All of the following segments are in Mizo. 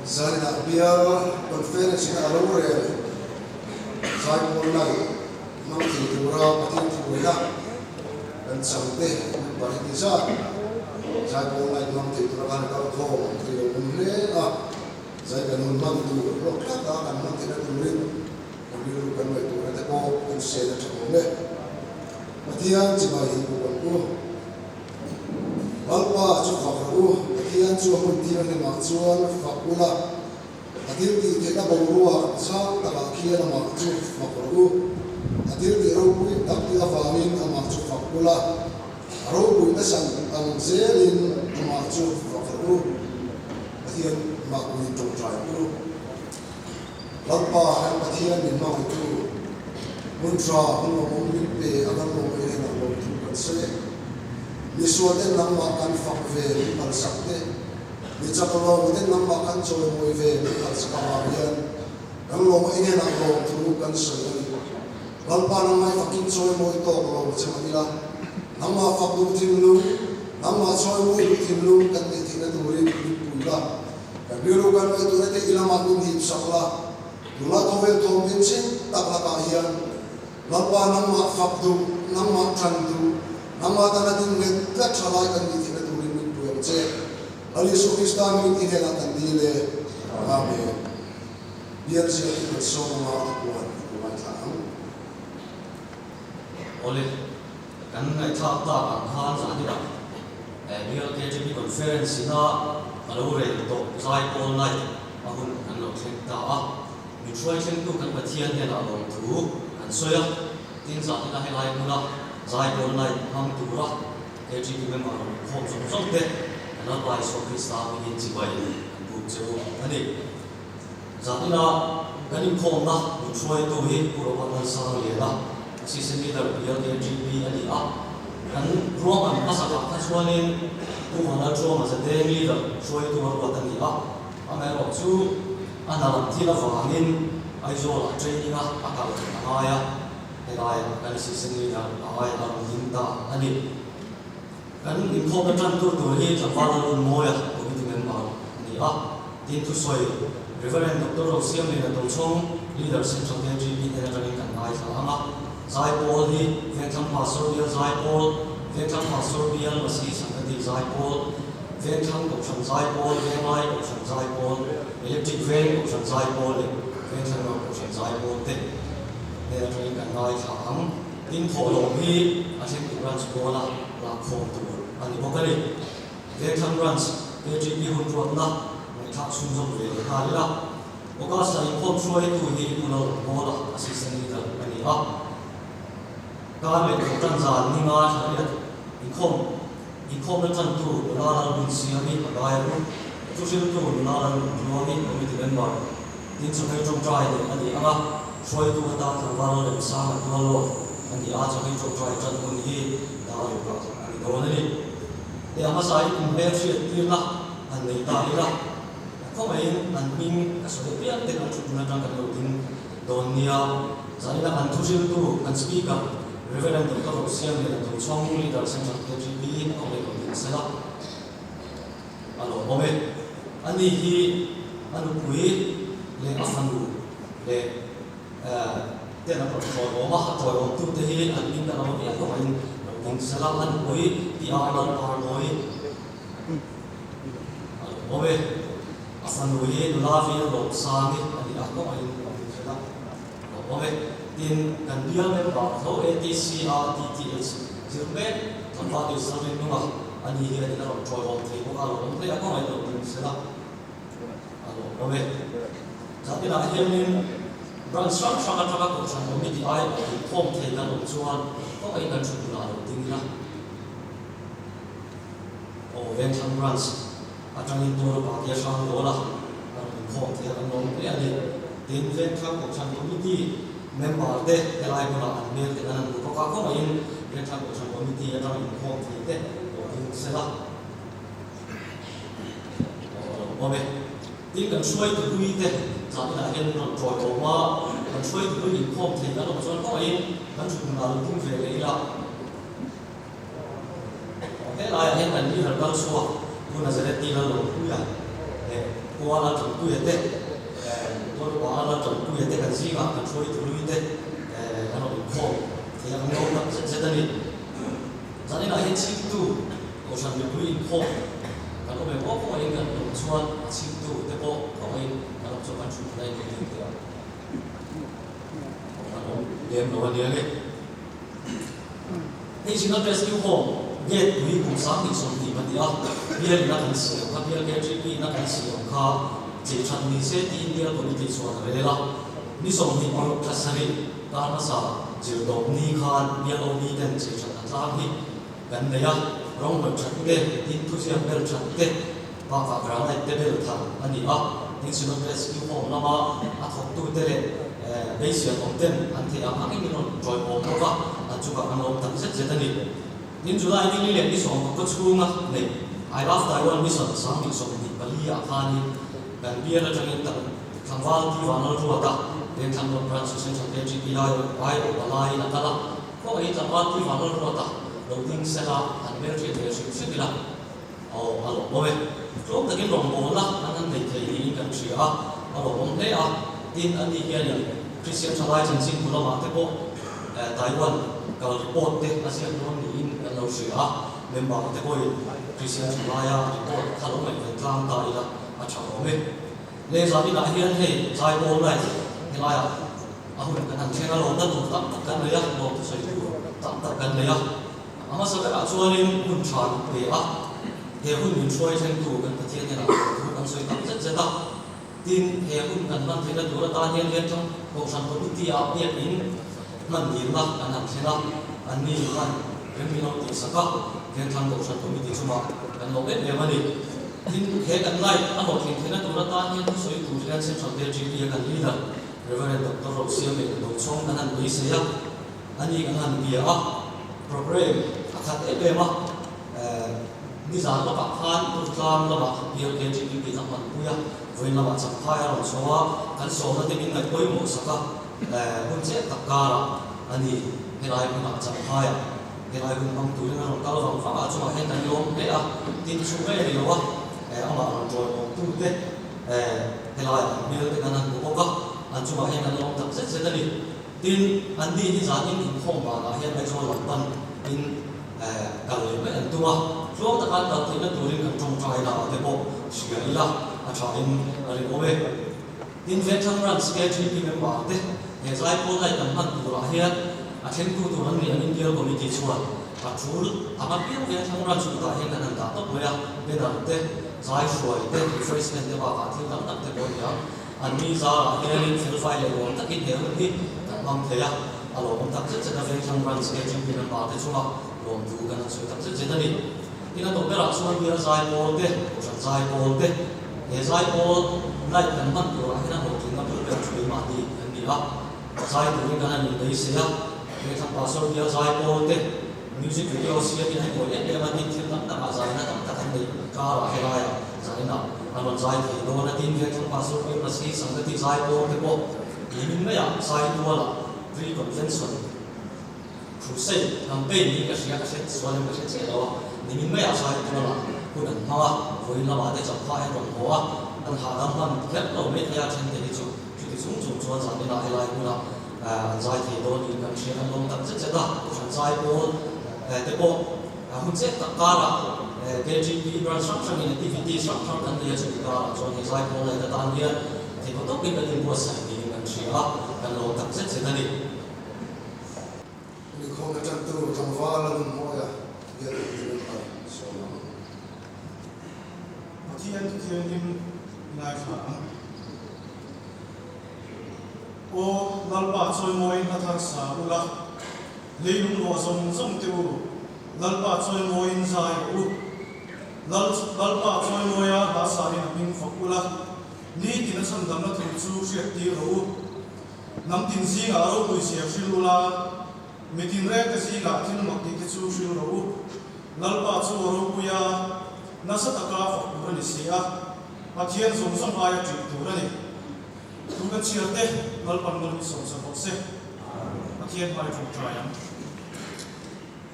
Zaninah bial conference in a lo rel zaipawl lai hmang thei tura Pathian thubuaina kan changte member hi ti zat zaipawl lai hmang thei tura khan kal khawm thei lo awm hle a, zai kan hun hman tur hlawk thlak a kan hman theihna turin kan rilru kan ngaihtuahna te pawh kan sen a tha awm e. Pathian chibai hi buk ang u. Lalpa chu fak rawh u, Pathian chu a hmun thianghlimah chuan fak ula, a thil tih theihna boruak zau takah khian amah chu fak rawh u. A thil tih ropui tak te avangin amah chu fak ula, a ropui nasa ang zelin amah chu fak rawh u. Pathian mahni tawngtai u. Lalpa kan Pathian min hmangaihtu, hmun tha, hmun lawmawm min pe a kan lawm ei hian a lawm thu kan sawi e. Misual ten nangmah kan fak ve min phalsak te, mi chak lo ten nangmah kan chawimawi ve min phalsak avang hian kan lawm eng enah lawmthu kan sawi a ni. Lalpa nangmah i fakin chawimawi tawk lo che mah ila, nangmah fak duh thinlung, nangmah chawimawi duh thinlung kan neih theihna turin min pui la, kan rilru kan ngaihtuahna te i lamah min hipsak la, tunlai khawvel thawm din chin tak lakah hian Lalpa nangmah fak duh, nangmah tan duh, nangmah tana ding nghet tlat tha lai kan nih theihna turin min pui ang che. Lal Isu Krista min i hnenah kan dil e. Amen. Bial ziah hi kan sawm anga a puan i ngaithla ang. Awle, kan ngaihthlak tak ang khan zanina Bial KTP Conference ina a lo rel tawh Zaipawl Night a hun kan lo thleng ta a. Min hruai thlengtu kan Pathian hnenah lawmthu kan sawi a, tin zanin a helai hmuna Zaipawl Night hmang tura KTP member rawn inkhawm zawng zawng te kan Lalpa Isua Krista hmingin chibai kan buk che u a ni. Zanina kan inkhawmna min hruaitu hi Pu Robert Lalsangliana, Assistant Leader BLKGP a ni a. Kan ruahman hmasakah kha chuanin Pu Vanlalṭhuama Zadeng Leader hruaitu a ruat a ni a. Amaherawh chu a hna lam thil avangin Aizawlah training a a kal a ngai a, helaiah kan Assistant Leader a ai a rawn ding ta a ni. Kan inkhawmna tantu tur hi tlangval Lalunmawia committee member a ni a, tin thusawi Rev. Doctor Rosiamliana Tochhawng, Leader Central KGP hnen atangin kan ngaithla ang a, Zaipawl hi Vengthlang Pastor Bial Zaipawl, Vengthlang Pastor Bial Masi Sangati Zaipawl, Vengthlang Kohhran Zaipawl, Venglai Kohhran Zaipawl, Electric Veng Kohhran Zaipawl leh Vengthlang Road Kohhran Zaipawl te hnen atangin kan ngaithla ang. Tin thawhlawm hi a thlengtu branch pawla lakkhawm tur a ni bawk a ni. Vengthlang Branch KTP hun ruatna ngaihthlak chhunzawm ve leh nghal ila, August-a inkhawm hruaitu hi Pu Lalrawngbawla Assistant Leader a ni a. Kar leh thawh tan zan ni nga thla riat inkhawm inkhawmna tantu nula Lalbunsiami a gai ru, thuhriltu nula Lalnuntluangi Committee Member Tin chawhmeh tawngtai neih a ni ang a, hruaitu atan tlangval Lalremsanga tualawt a ni a, chawhmeh tawngtai tan hun hi dah ruk ah a ni dawn a ni. Leh a hmasain inhmel hriat tirna han nei ta ila, a khawngaihin an hming ka sawi apiang te kan thutna atang kan lo ding dawn nia. Zanina kan thuhriltu, kan Speaker, Rev. Doctor Rosiamliana Tochhawng, Leader Central KGP, a khawngaihin lo ding sela. A lawmawm e. Ani hi a nupui leh a fanu leh ten a rawn tawiawm a, a tawiawmtute hi an hming ka lo viau lovin lo ding sel a, a nupui tih a Lalpa Nawi a lawmawm e. A fanu hi nula vil Lawmsangi a ni a, kawngaihin lo ding sel a, a lawmawm e. Tin, kan bial member tho ATC a DTH zir mek tlangval Israel nunga a ni hianin a rawn ṭawihawm thei bawk a, a lawmawm hle a, kawngaihin lo ding sela a lawmawm e. Zatinah hianin branch hrang hrang aṭanga kohhran committee ai a inkhawm thei kan awm chuan kawngaihin kan ṭhut hunah lo ding ila. Aw Vengthlang branch aṭangin Tawla Party a hrang dawl a, a rawn inkhawm thei a kan lawm hle a ni. Tin, Vengthlang Kohhran Committee member te helai hmunah an hmel te kan han hmu bawk a, khawngaihin Vengthlang Kohhran Committee aṭang inkhawm thei te lo ding sela aw a lo awm e. Tin, kan hruaitu hlui te zaninah hian an rawn ṭawiawm a, kan hruaitu hlui inkhawm thei kan awm chuan khawngaihin kan ṭhut hmunah lo ding ve leh ila. Helaiah hian kan leader kal chhuak Pu Nazareth Lalawmpuia leh Pu Laltanpuia te, Tualupa Laltanpuia te kan zingah kan hruaitu lui te an rawn inkhawm thei a, kan lo tak zet zet a ni. Zaninah hian chhimtu Kohhran mipui inkhawm kan awm em aw pawhin kan awm chuan a chhimtu te pawh khawngaihin kan awm chuan kan thu hmun a inawm ding teh a, kan awm lem lo a nia nge. Hei Synod Rescue Home gate pui kum 2020 a bial in a kan siam kha, bial KGP in a kan siam kha chei that ni se tiin bial committee chuan a rel a. Ni 26 thla sarih kar hmasa zirtawp ni khan bial OB ten chei that a tlang hi kan nei a, rawngbawlh that te, tin thuziak bel that te bakah granite te bel thar a ni a. Tin Synod Rescue Home lama a thawktute leh beisian awm ten an theih ang angin min rawn ṭawiawm bawk a, an chungah kan lawm tak zet zet a ni. Tin July ni li leh ni 16 chhunga nei I Love Taiwan Mission 2024 ah khanin kan bial atangin tlangval Pi Vanlalruata Vengthlang Road Branch Central KGP aiawh palaiin a kal a, khawngaih tlangval Pi Vanlalruata lo ding sela han hmelhriat ve hrim hrim ila aw a lawmawm e. Tlawm takin rawngbawlna an han nei thei niin kan hria a, a lawmawm hle a, tin ani hianin Kristian thalai chanchin bu lamah te pawh Taiwan kal report te a ziak dawn niin kan lo hria a, member te pawhin Kristian thalaia report kha lo ngaihven tlang ta ila a tha awm e. Lehzah inah hian hei Zaipawl Night helaiah a hun kan han thleng a, lawmna tur tam tak kan nei a, lawm thusawi tur tam tak kan nei a. A hmasa berah chuanin hun tha min pe a, he hun min hruai thlengtu kan Pathian hnenah lawmthu kan sawi tak zet zet a. Tin, he hun kan hman theihna tur atan hian Vengthlang Kohhran Committee-ah biakin hman dilna kan han thlen a, anni hman rem min lo tihsak a, Vengthlang Kohhran Committee chungah kan lawm em em a ni. Tin, he kan light a hlawhtlin theihna tur atan hian thusawi tur hian Central KGP a kan leader Rev. Doctor Rosiame Dochhawng kan han beisei a, ani kan han bia a, program a khat em em a, nizan lawkah khan Durtlang lamah BLKGP ka hmanpui a, vawiin lamah Champhai a rawn chho a, kan sawmna te min ngaih pawimawh sak a, hun chiah tak karah ani helai hmunah Champhaiah Helai hun hmang turin a rawn kal vang vang a, chungah hian kan lawm hle a, tin chu mai a ni lo a, amah rawn ṭawiawm tute helai an hmel te kan han hmu bawk a, an chungah hian kan lawm tak zet zet a ni. Tin, an ni hi zanin inkhawm banah hian Aizawl lam pan in kal leh mai an tum a, tluang taka an kal theihna turin kan ṭawngṭai na ah te pawh hria ila a ṭhain a rinawm e. Tin, Vengthlang Branch KGP member te he zaipawl light an hman turah hian a thlengtu tur an nih angin Bial Committee chuan a tul ang apiang Vengthlang Branch kutah hian kan han dah tawp mai a, banner te, zai hruai te, refreshment te bakah thil dang dang te pawh a ni ang. An mi zarah hianin felfai leh nuam takin he hun hi kan hmang thei a, a lawmawm tak zet zet a Vengthlang Branch KGP member te chunga lawmthu kan han sawi tak zet zet a ni. Tin a tawp berah chuan bial zaipawl te, kohhran zaipawl te, he zaipawl light kan hman turah hian a hlawhtlinna bul ber chu keimahni an ni a, zai turin kan han inbeisei a, Vengthlang Pastor bial zaipawl te music video siamin an buai em em a, tin thil tam takah zaina tam tak an neih karah helaiah zaina an rawn zai thei dawn a, tin Vengthlang Pastor bial Masi Sangati zaipawl te pawh nimin maiah Saitualah pre-convention Crusade campaign hi ka hria, ka hre sual em ka hre chiah lo a, nimin maiah sawi tual ah hun an hmang a, vawiin lamah te chawpha hian rawn haw a, an hahdam hman kher lo mai thei a, thente hi chu chuti chung chung chuan zaninah helai hmunah an zai thei dawn niin kan hria, kan lawm tak zet zet a, kohhran zai pawl te pawh hun chet tak karah KGP branch hrang hrangin activity hrang hrang kan nei a, chumi karah chuan he zai pawl laih atan hian theihpawh tawkin kan inbuatsaih niin kan hria a, kan lawm tak zet zet a ni. Inkhawmna tantu tlangval a nun mawi a, biak in chu an kal sawi ang. Pathian thu thianghlim ngaithla ang. Aw Lalpa chawimawiin hla thar sa ula, leilung ruah zawng zawng te u, Lalpa chawimawiin zai rawh u. Lal Lalpa chawimawia hla sain a hming fak ula, nitin a chhandamna thu chu hriattir rawh u. Hnam tin zingah ropui zia hril ula, mi tin rengte zingah thil mak tihte chu hril rawh u. Lalpa chu a ropui a, nasa taka fak tur a ni si a, Pathian zawng zawng aia ṭih tur a ni. Thu kan chhiar te, Lalpan mal min sawmsa bawk se. Pathian hmai ṭawngṭai ang.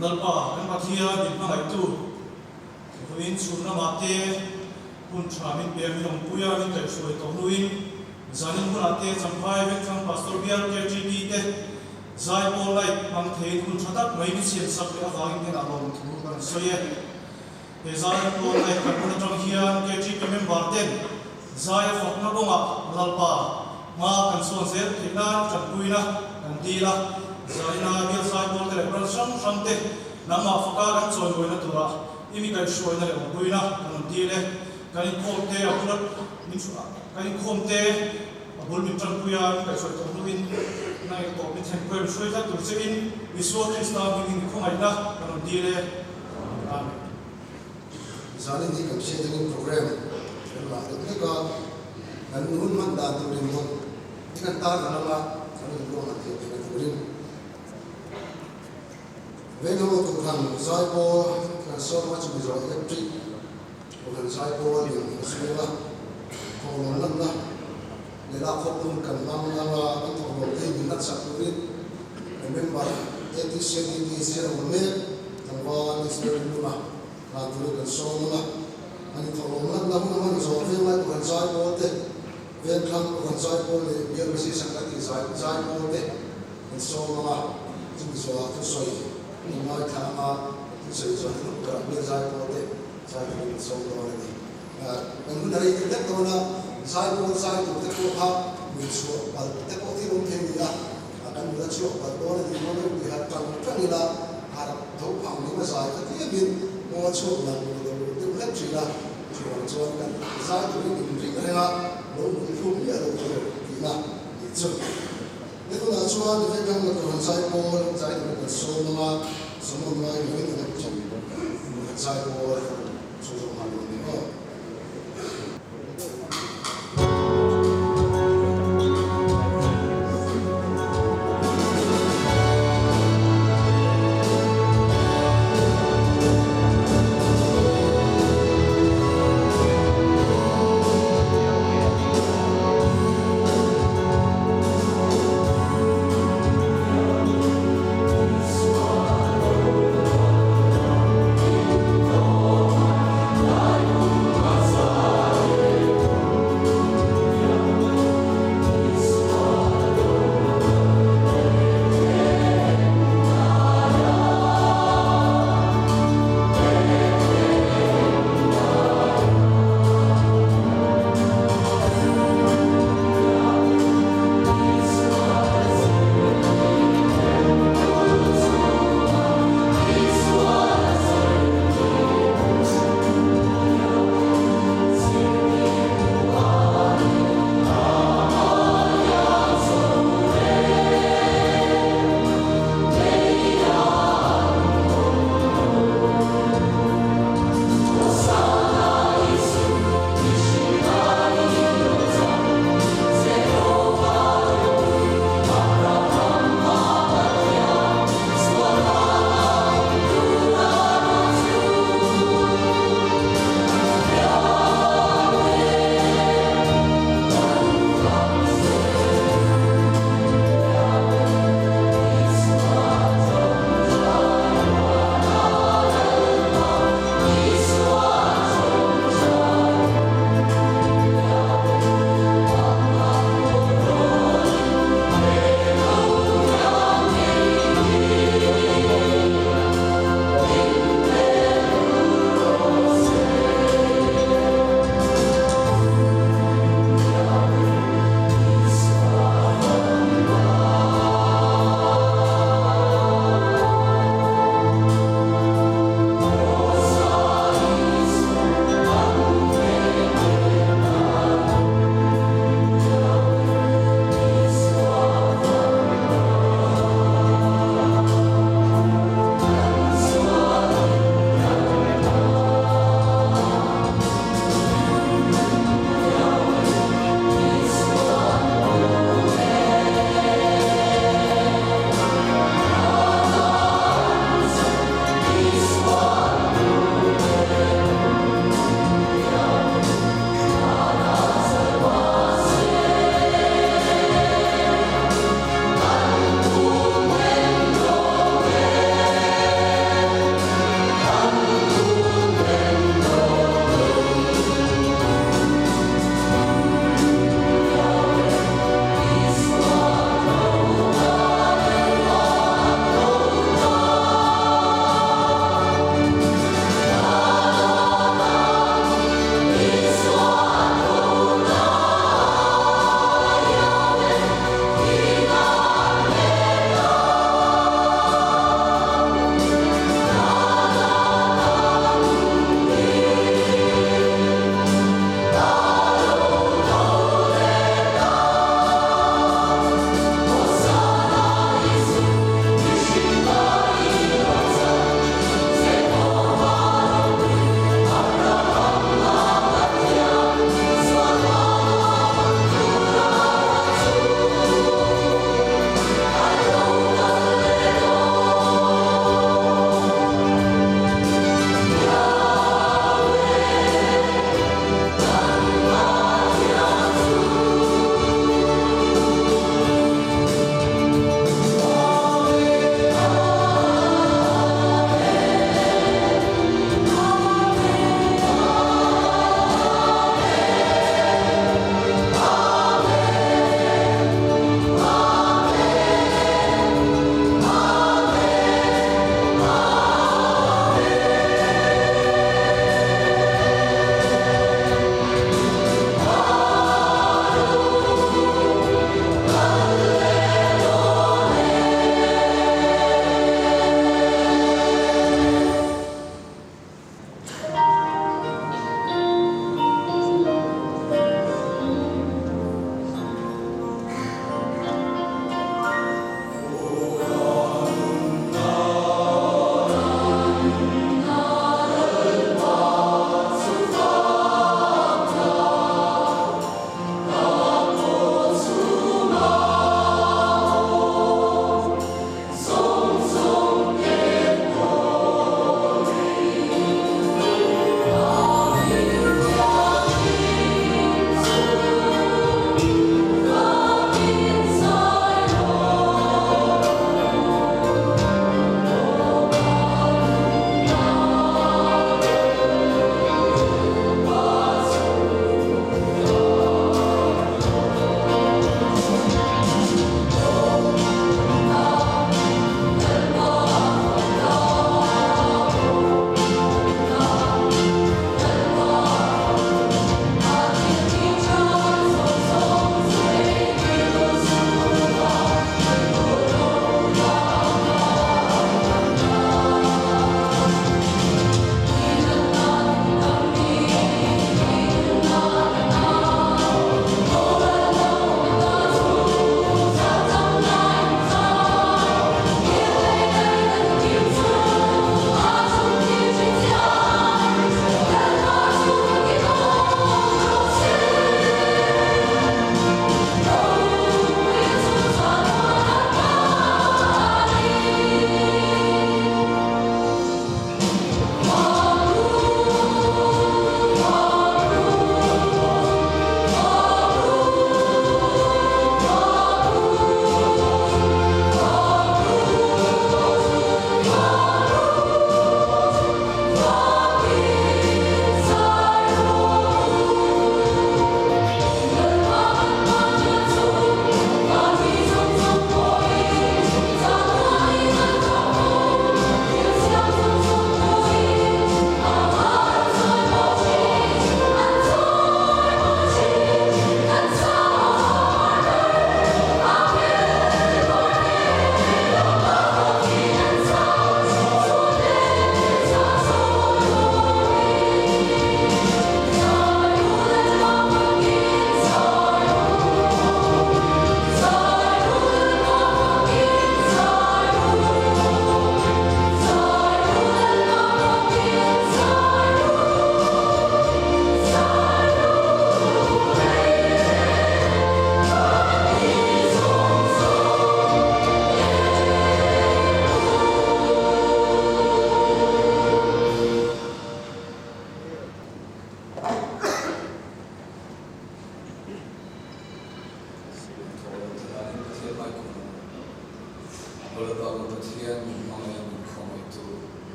Lalpa, kan Pathian min hmangaihtu, vawiin chhun lamah te hun ṭha min pe a, min awmpui a, min kaihhruai tawh hnuin, Zanin hunah te Champhai Vengthlang Pastor Bial KTP te Zaipawl Light hmang theiin hun tha tak mai min siam sak leh avangin hnenah lawmthu kan sawi e. He Zaipawl Light kan hun atang hian KTP member ten Zaia fakna kawngah Lalpa hma kan sawn zel theih nan tanpuina kan dil a, Zaina Bial Zaipawl te leh branch hrang hrang te nangmah faka kan chawimawina turah i mi kaihhruaina leh awmpuina kan rawn dil e. Kan inkhawm te a bula min Kan inkhawm te a bul min tanpui a, min kaihhruai tawh hnuin nang eng tawp min thlen pawh em hruai tlat tur chein Isua Krista hmingin i khawngaihna kan rawn dil e. Amen. Zanin hi kan hriat angin program kan ngah deuh hlek a, kan hun hman dan tur ringawt hi kan tar kan anga kan inruahman theih theihna turin. Vengho Kohhran Zaipawl Transformer chu Mizo Electric Kohhran Zaipawl in a zui a, thawhlawm lanna leh lakkhawp hun kan hmang anga kan thawhlawm te hi min latsak turin kan member ATCDT zir awm mek tlangval Israel Luma hlan turin kan sawm ang a, ani thawhlawm lanna hun a hman zawh venglai Kohhran Zaipawl te Vengthlang Kohhran Zaipawl leh Bial Musician kan tih Zaipawl te Kan sawm ang a, chumi zawhah thusawi kan ngaithla ang a, thusawi zawh hi hnuk berah hmel zai pawl te zai turin kan sawm dawn a ni. Kan hun a rei deuh hlek dawn a, zai pawl zai tur te pawh kha min chhuah palh te pawh thil awm thei a ni a, kan nula chhuak palh dawn a nih dawn deuh tih har tang tang ila, har tho phang lim a zai kha tlemin maw chhuak lang lo deuh hlek thin a, chuvang chuan kan zai turin inring reng a, lo hmuh thluk miah lo tur tihna nih chu. He tunah chuan Vengthlang la Kohhran Zaipawl zai turin kan sawm ang a, sawm awm lai lovin electric Kohhran Zaipawl chu zawm nghal dawn ni aw.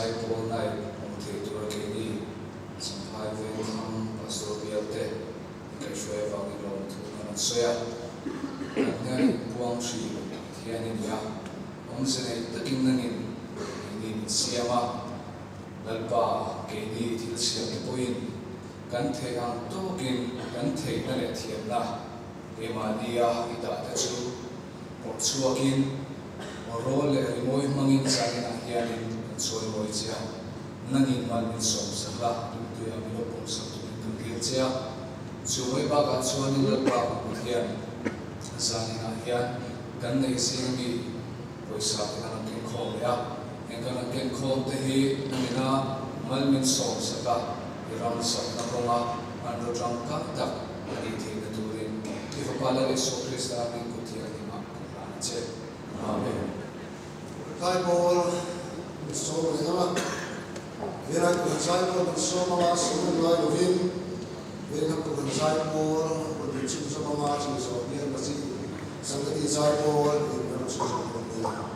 Zaipawl Night awm thei tura keini Champhai Vengthlang Pastor bial te inkaihhruai avangin lawmthu kan rawn sawi a. Kan hnena inpuang thin Pathian i ni a, awmze nei takin nangin keini min siam a. Lalpa, keini thil siamte pawhin kan theih ang tawkin kan theihna leh thiamna keimahnia i dahte chu pawrh chhuakin aw rawl leh rimawi hmangin zaninah hianin kan chawi mawi che a, nangin mal min sawm sak la, tumtuiah min lo pawm sak turin kan dil che a. Chu mai bakah chuanin Lalpa kan Pathian zaninah hian kan nei zing ami pawisa te kan rawn ken khawm leh a, heng kan rawn ken khawm te hi nangina mal min sawm sak a, i ram sakna kawnga an ro tangkai tak a nih theihna turin i Fapa Lal Isua Krista min kut thianghlimah kan hlan a che. Amen. Kai pawl min sawm leh ang a, Venai Kohhran zai pawl kan sawm ang a, sawm ngai lovin Vengham Kohhran zai pawl rawn in chhunzawm ang a, chumi zawh hian Brazil Sangati zai pawl in rawn chhunzawm dawn nia.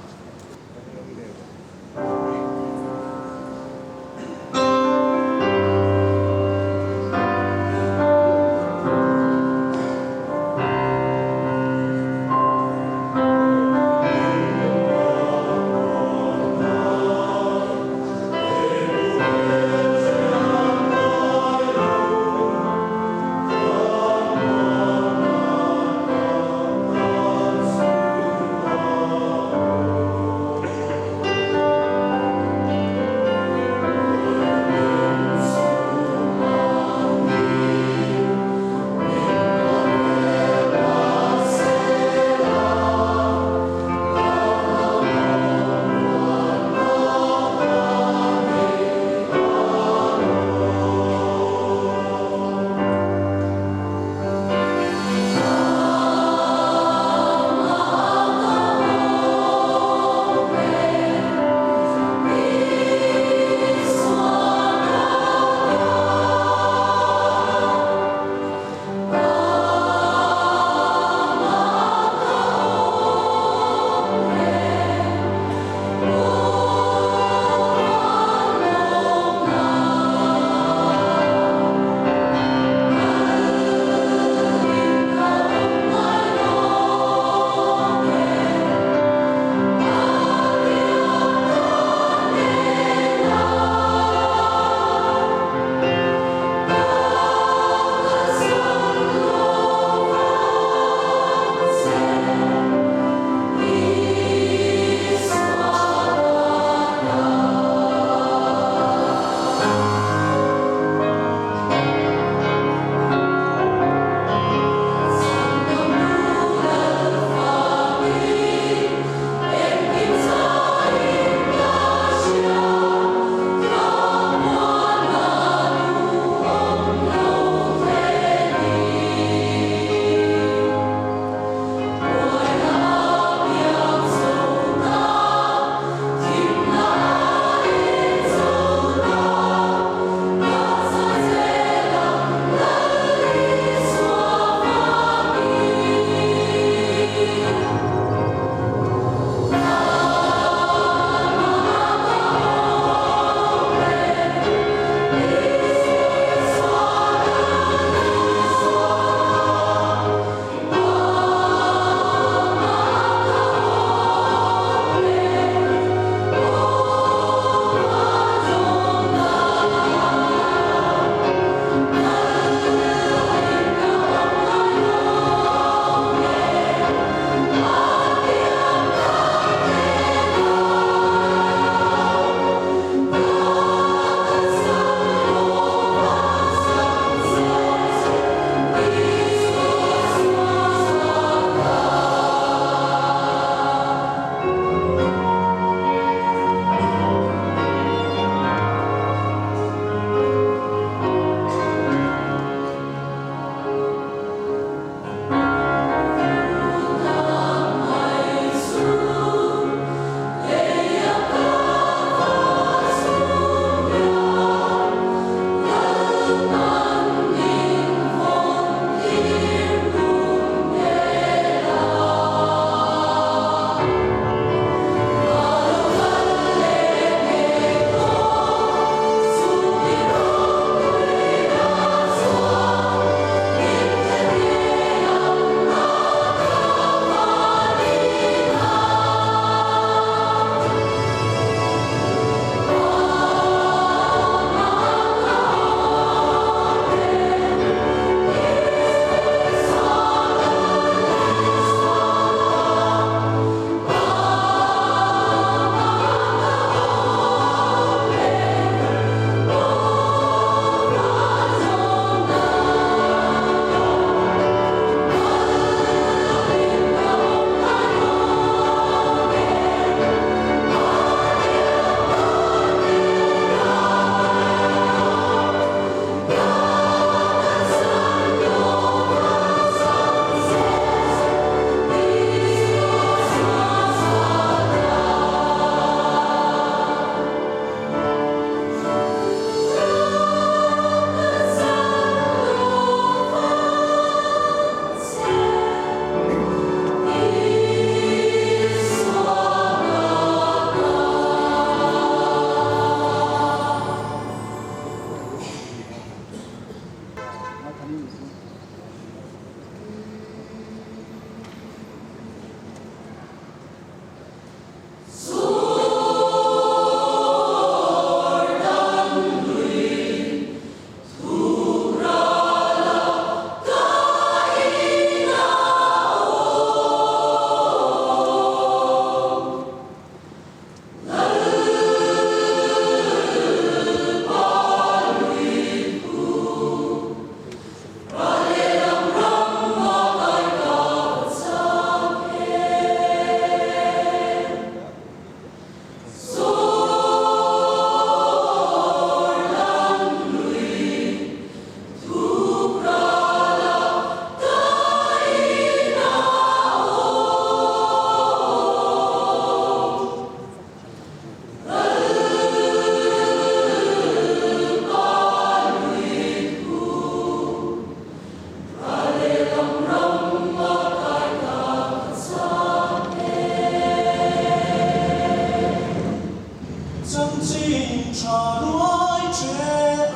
Chanchin tha ruai che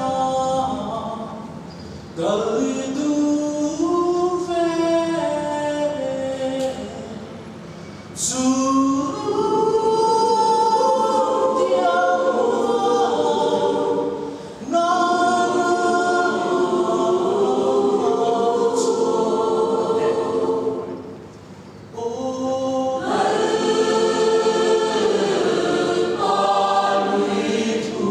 a kal i duh ve chu tiang nana chuan aw Lalpa mi thu.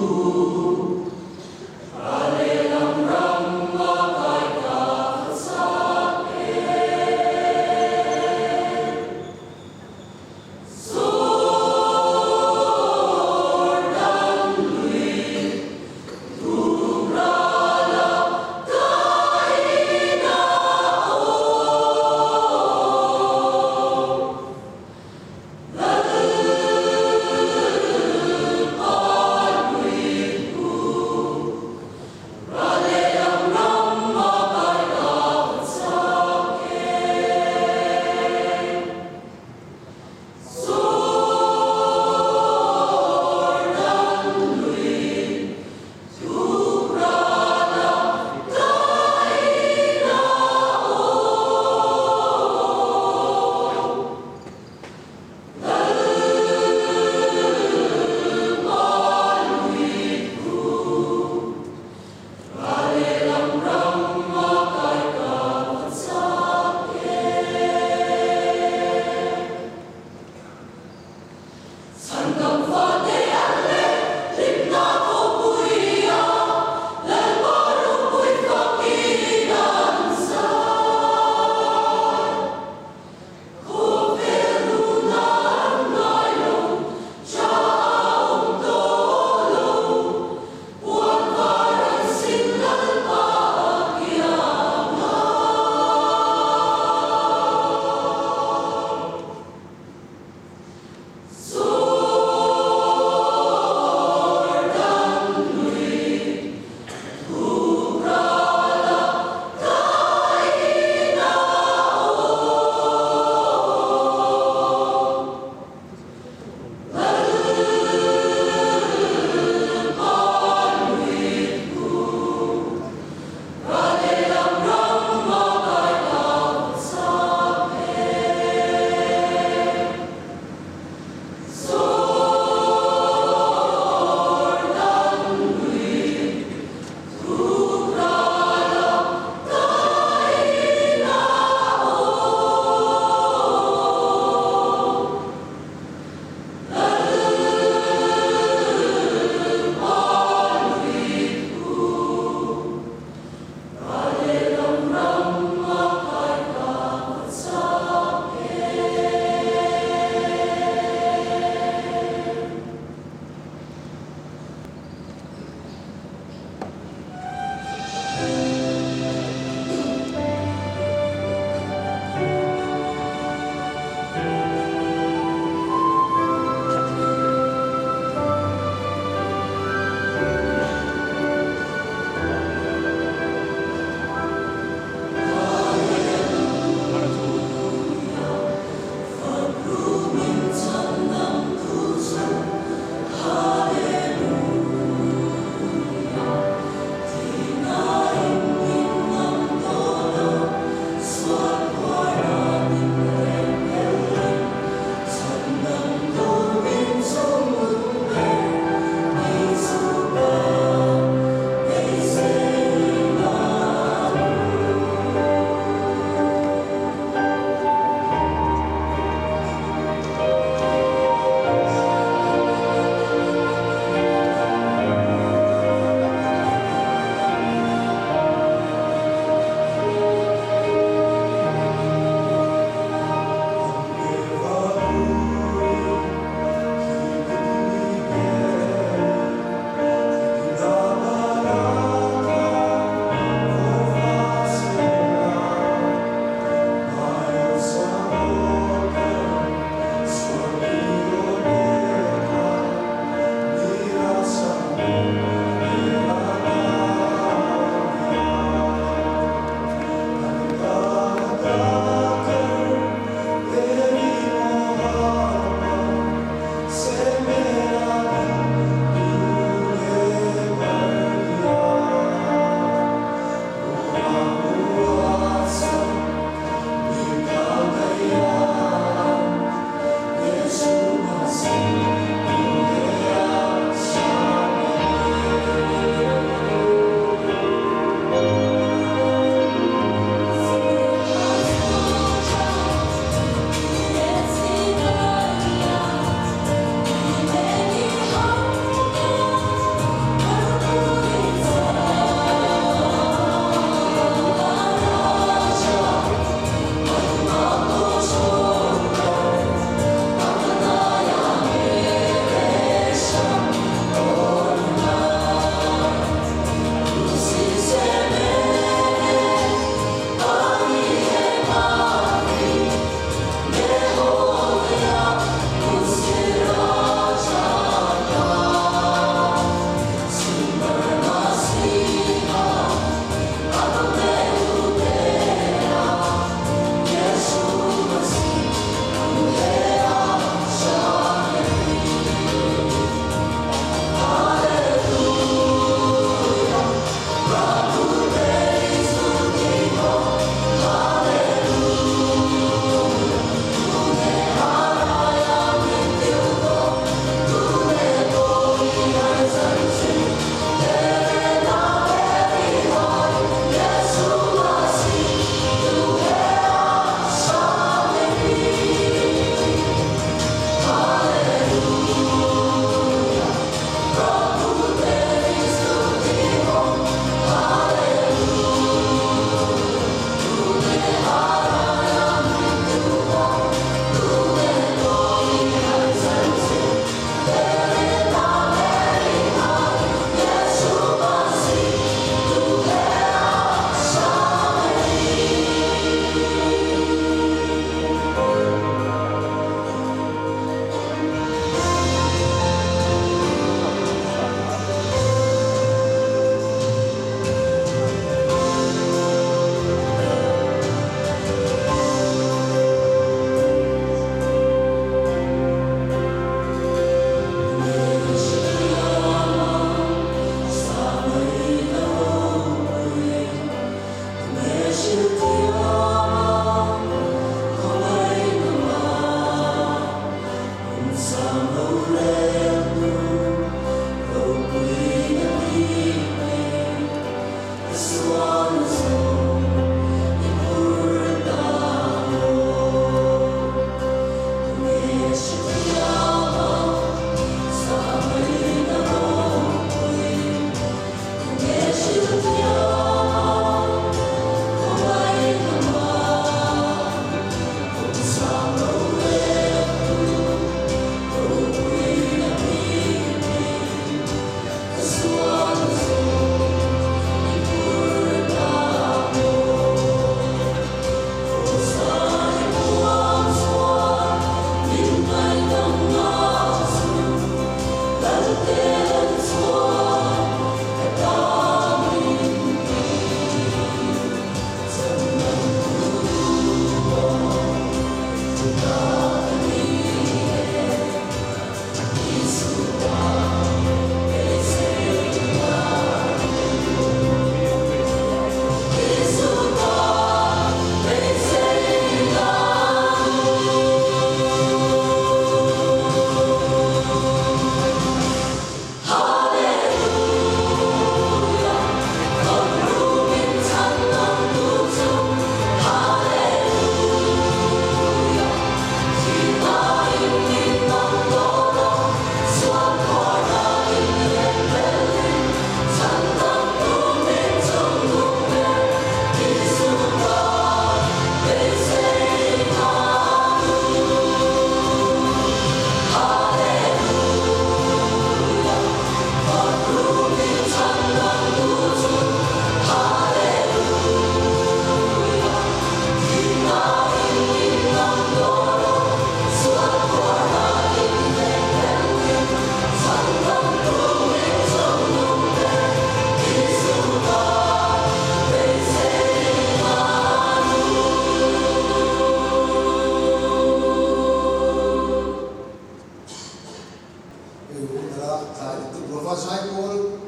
lova, zaipawl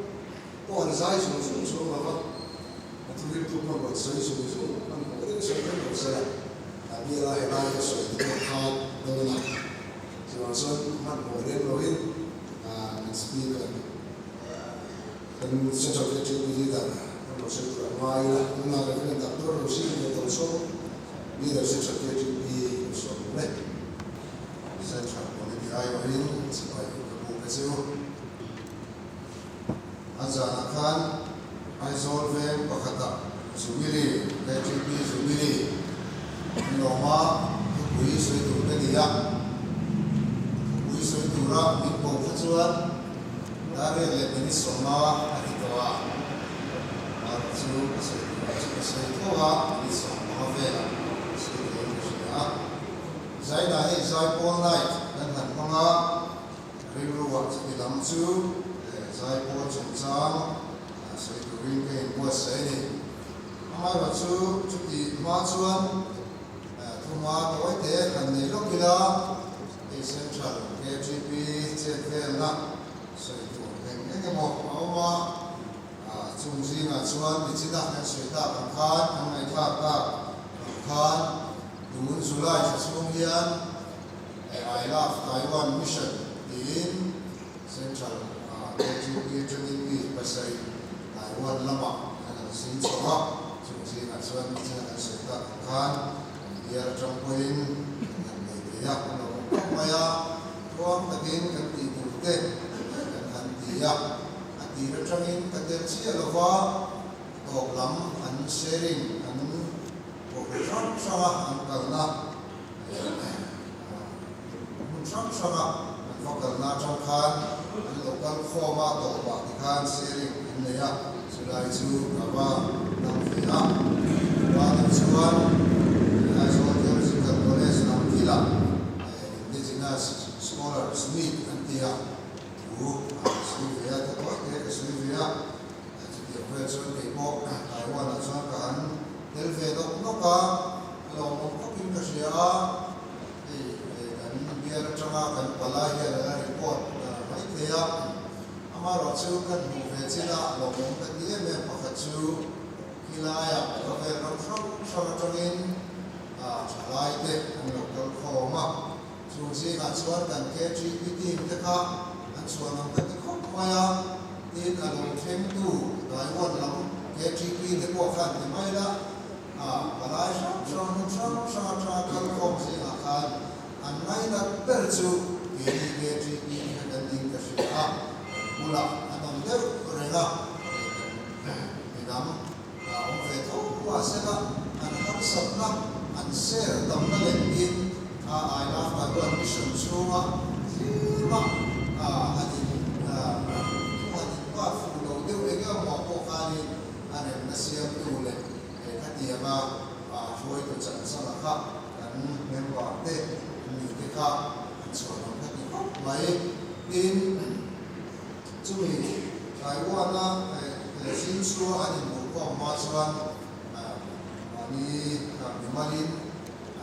pawh an zai zung zung chuang lova, a thuriltu pawh rawn sawi zung zung, hmanhmawh deuh sawi reng lo sela, a biala helai ka sawi te pawh kha dawn a, chuvang chuan hmanhmawh lem loin kan speaker kan Central KTP leader kan lo sawi tur a ngai ila, tunah Reverend Doctor Rosie Liantochhawng leader Central KTP lo sawi awm e. Central Committee aiawhin chipai ka buk a chu. A zanah khan Aizawl veng pakhatah Jubilee, KTP Jubilee, an lawm a, thupui sawi tur ka ni a. Thupui sawi tura min ko kha chuan Darian leh minute 50 a ti tawh a, mar chu ka sawi turah chu ka sawi tho a, minute 15 velah ka sawi theiin ka hria a. Zaina hei Zaipawl Night kan han hmang a, rilruah chuti lam chu Zaipawl chungchang sawi turin ka inbuatsaih a ni. Amaherawh chu chuti hma chuan thuma tawi te han nei lawk ila, hei Central KTP chet velna sawi tur eng eng emaw a awm a, chung zingah chuan michina kan sawi tak ang khan, kan ngaihthlak tak ang khan, Tun July thla chhung hian I Love Taiwan Mission tiin Central KGP atangin mi pasarih Taiwan lamah an han zin chho a, chung zingah chuan michina kan sawi tak ang khan kan bial atang pawhin kan han nei thei a, kan lo awm khawp mai a, tluang takin kan tih tur te kan han ti a, a tir atangin ka tel chiah lova tawp lam an sharing an Kohhran hrang hranga an kalna hmun hrang hranga an va kalna atang khan an lo kal khawm a, tawpah tikhan sharing an nei a, chulai chu ka va dam ve a. Khua deuh chuan Aizawl Theological College lam thilah Indigenous Scholars Meet an ti a, thu a sawi ve a, tha tawi te ka sawi ve a. Chutiang vel chuan kei pawh Taiwan-ah chuan ka han tel ve nawk nawk a, a lawmawm khawpin ka hria a, hei kan bial atanga kan palai hian a la report mai thei a, amaherawh chu kan hmuh ve chin a lawmawm ka ti em em pakhat chu khilaiah khawvel ram hrang hrang atangin thalai te an lo kal khawm a, Chung zingah chuan kan KGP team te kha an chhuan ang ka ti khawp mai a, tin a lo thlengtu Taiwan lam KGP te pawh khan ti mai la, a palai hrang hrang hmun hrang hrang atanga kal khawm zingah khan an ngainat ber chu keini KGP te kha kan ning ka hria a, kan bulah an awm deuh reng a, hei kan midang a awm ve tho mahsela an harsatna an share tamna leh tin a I Love Taiwan mission chhunga tlema an in thu han in bat fuh lo deuh eng emaw pawh khanin a remna siamtu leh khatianga hruaitu chanchanga kha kan member te an ni te kha an chhuah ang kha ti khawp mai. Tin. Chumi Taiwan-a zing chhua an inhmuh khawm hma chuan mahni mimalin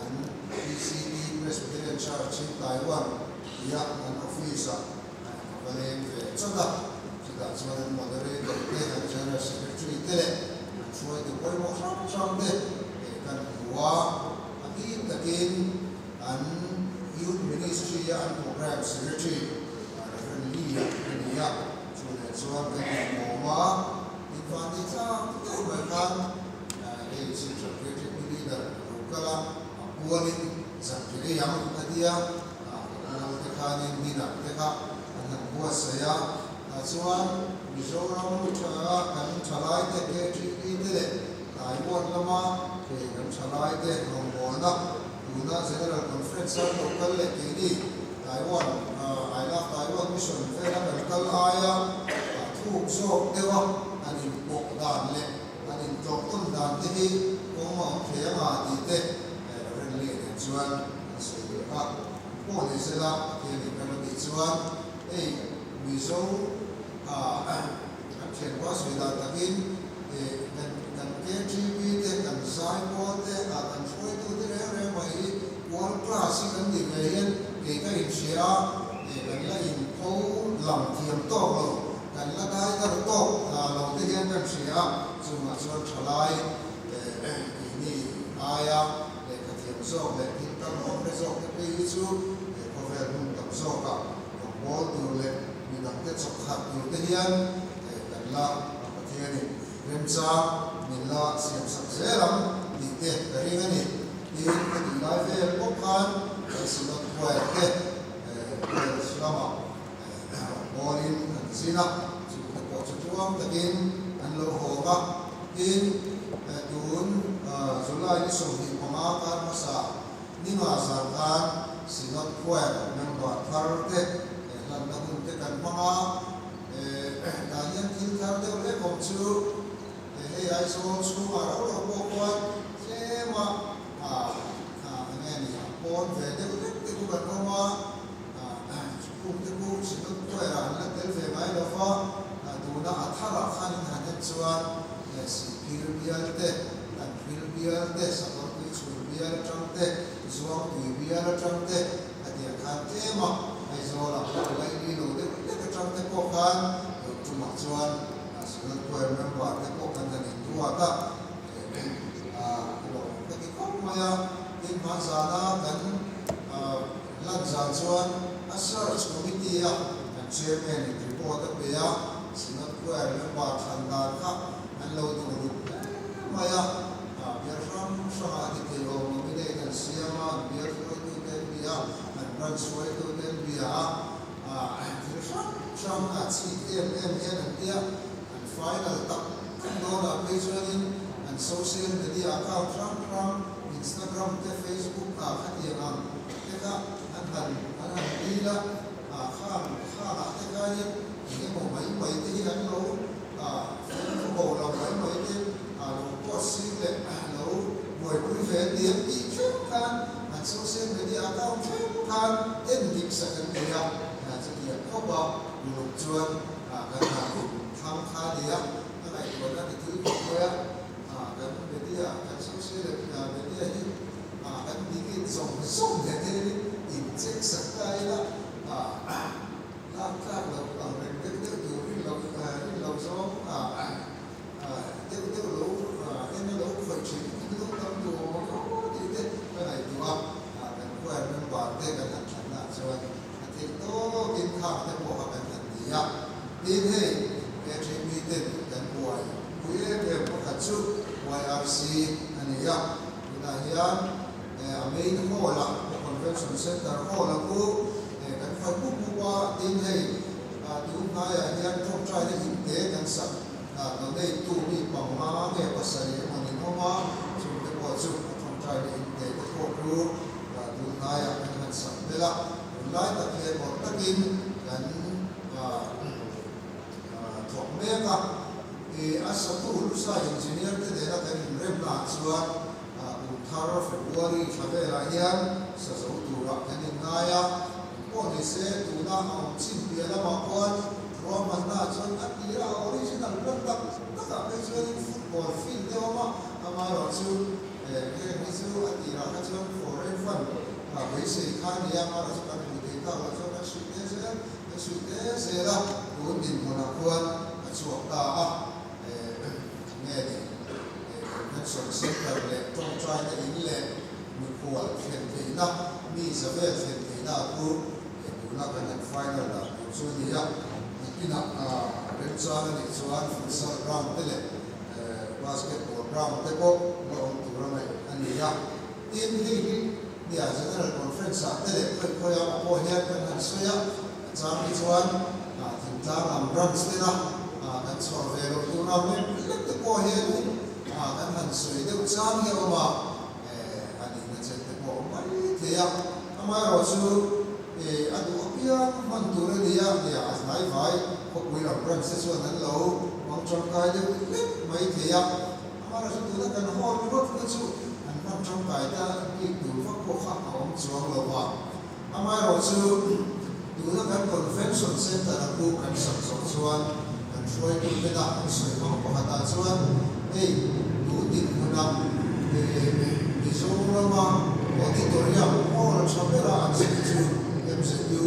an PCT, Presbyterian Church in Taiwan tia an office-ah a va leng ve chawt a. Chutah chuan an moderator te, an general secretary te leh an hruaitu pawimawh hrang hrang te kan hmu a. A bik takin an Youth Ministry-a an programme secretary Reverend Lee-a a ni a, chu leh chuan kan inhmawm a, invanti tlak deuh mai khan hei Central KTP leader a lo kal a, a pualin zanriah ei ang a ti a, ka pual te khanin dinner te kha an han buatsaih a, tah chuan Mizoram tha kan thalaite KTP te leh Taiwan lama hei kan thalaite rawngbawlna Tuna General Conference a lo kal leh keini Taiwan I Love Taiwan Mission vela kan kal aia thuk zawk deuha an inpawh dan leh an intlawhtawn dan te hi kawng a awm thei anga tih te Reverend Lee nen chuan an sawi leh a. Pawh ni sela Pathian in ram a tih chuan hei Mizo Kan thianpa sawi dan takin kan KGB te, kan zaipawl te, kan hruaitu te reng reng mai hi world class hi kan nih ve hian kei ka inhria a, kan la inpho lang thiam tawk lo. a, chungah chuan thalai keini aia lehkhathiam zawk leh thil tam awm hre zawk te phei hi chu he khawvel hmun tam zawkah rawngbâwl tur leh midangte chawkhat tur te hian kan la Pathianin remchang min la siamsak zel ang tih te ka ring a ni. Tin, ka tih lai vel bawk khan kan Synod Choir te Wales lamah rawngbâwlin an zin a, chungte pawh chu tluang takin an lo hawng a. Tin, tun July ni 25 kar hmasa ninga zan khan Synod Choir member thar te hlanna hun te kan hmang a. Tah hian thil thar deuh hlek awm chu hei Aizawl chhungah rau rau pawh khuan tlema eng nge ni a pawn ve deuh hlek te khu kan awm a, chhung te khu Synod Choir-ah an la tel ve ngai lo va, tuna a tharah khan in han en chuan Sihphir bial te, Tanhril bial te, Sakawrtui chhun bial atang te, Zuangtui bial atang te a tiang khan tlema Aizawlah pawh laili lo deuh hlek atang te pawh khan tun tumah chuan Synod Choir member te pawh kan han inruat a, lawm ka ti khawp mai a, tin hmanzana kan Hlan zan chuan a search committee a kan chairman in report a pe a, Synod Choir member thlan dan kha an lo duh ruk hle mai a, bial hrang hrangah a ti thei awm nominate an siam a, an bial hruaitute an bia a, an branch hruaitute an bia a, thil hrang hrang a chik em em hian an tia, an final tak tak dawnah phei chuanin an social media account hrang hrang Instagram te Facebook ah khatiang ang te kha an han an han dil a, ah khang khangah te khanin eng emaw mai mai te hi an lo ah fimkhur bo lo mai mai te ah lo post sing leh lo buaipui ve an ni an tih thleng khan an social media account thleng khan en dik sak an nei a, chutiang khawp a uluk chuan ah kan han thlang kha a ni a, a ngaihtuahna ti thil khawp mai a. Kan media, kan social media hi kan delete zawng zawng leh theihin in check sak ta ila, lak tlak loh ang reng deuh deuh tur rin loh rin loh zawng deuh deuh lo en a lo khawih thin in lo tam duh awm ang aw tih te ka ngaihtuah a, kan choir member te kan han thatna ah chuan a theih tawkin khang te pawh kha kan han ti a, tin hei KTP ten kan buai Pui em em pakhat chu YRC a ni a, tunah hian a main hall a Convention Centre hall a khu kan fai mup mup a, tin hei tun hnaiah hian tawngtaina in te kan sak donate tu mi panga nge pasarih emaw nin awm a, chungte pawh chu a tawngtaina in te te pawh khu tun hnaiah kan han sak belh a, tunlai tak hian awrh takin kan thawk mek a, i a satu Lusa engineer te nena kan inremna ah chuan kum thar February thla velah hian sa zo turah kan inngai a, engpawh ni se tuna a awm chin piah lamah khuan ruahmanna ah chuan a tir a, original plan tak takah phei chuanin football field te awm a, amaherawhchu heng hi chu a tirah kha chuan foreign fund beisei kha a ni a, amaherawhchu kan hmuh theih tak loh chuan kan hrilh te zel. Ka chhui te zel a, tun dinhmunah khuan a chhuak ta a, nge ni Convention Centre leh tawngtaina in leh mikhual thlen theihna, mi za vel thlen theihna a khu tuna kan han final dan tur chu a ni a, nakinah remchang a nih chuan futsal ground te leh basketball ground te pawh la awm tur a ngaih a ni a, tin hei hi Nia, General Conference ah te leh khawi khawi ah pawh hian kan han sawi a, a chang hi chuan thingtlang lam branch tena kan chhuah ve loh tur ang lek lek te pawh hianin kan han sawi deuh chang hi a awm a, a nihna chen te pawh a awm mai thei a. Amaherawhchu a duh apiang hman tur a ni a, nia, a hnai vai khawpui lam branch te chuan an lo hmang tangkai deuh lek mai thei a. Amaherawhchu tuna kan haw ringawt kha chu an hman tangkai ta bik tur vak pawh kha a awm chuang lo va. Amaherawhchu tuna kan Convention Centre a khu kan sak zawh chuan kan hruaitu tena an sawi hmang pakhatah chuan hei tun dinhmuna Mizorama Auditorium hall tha bera an sawi chu MZU,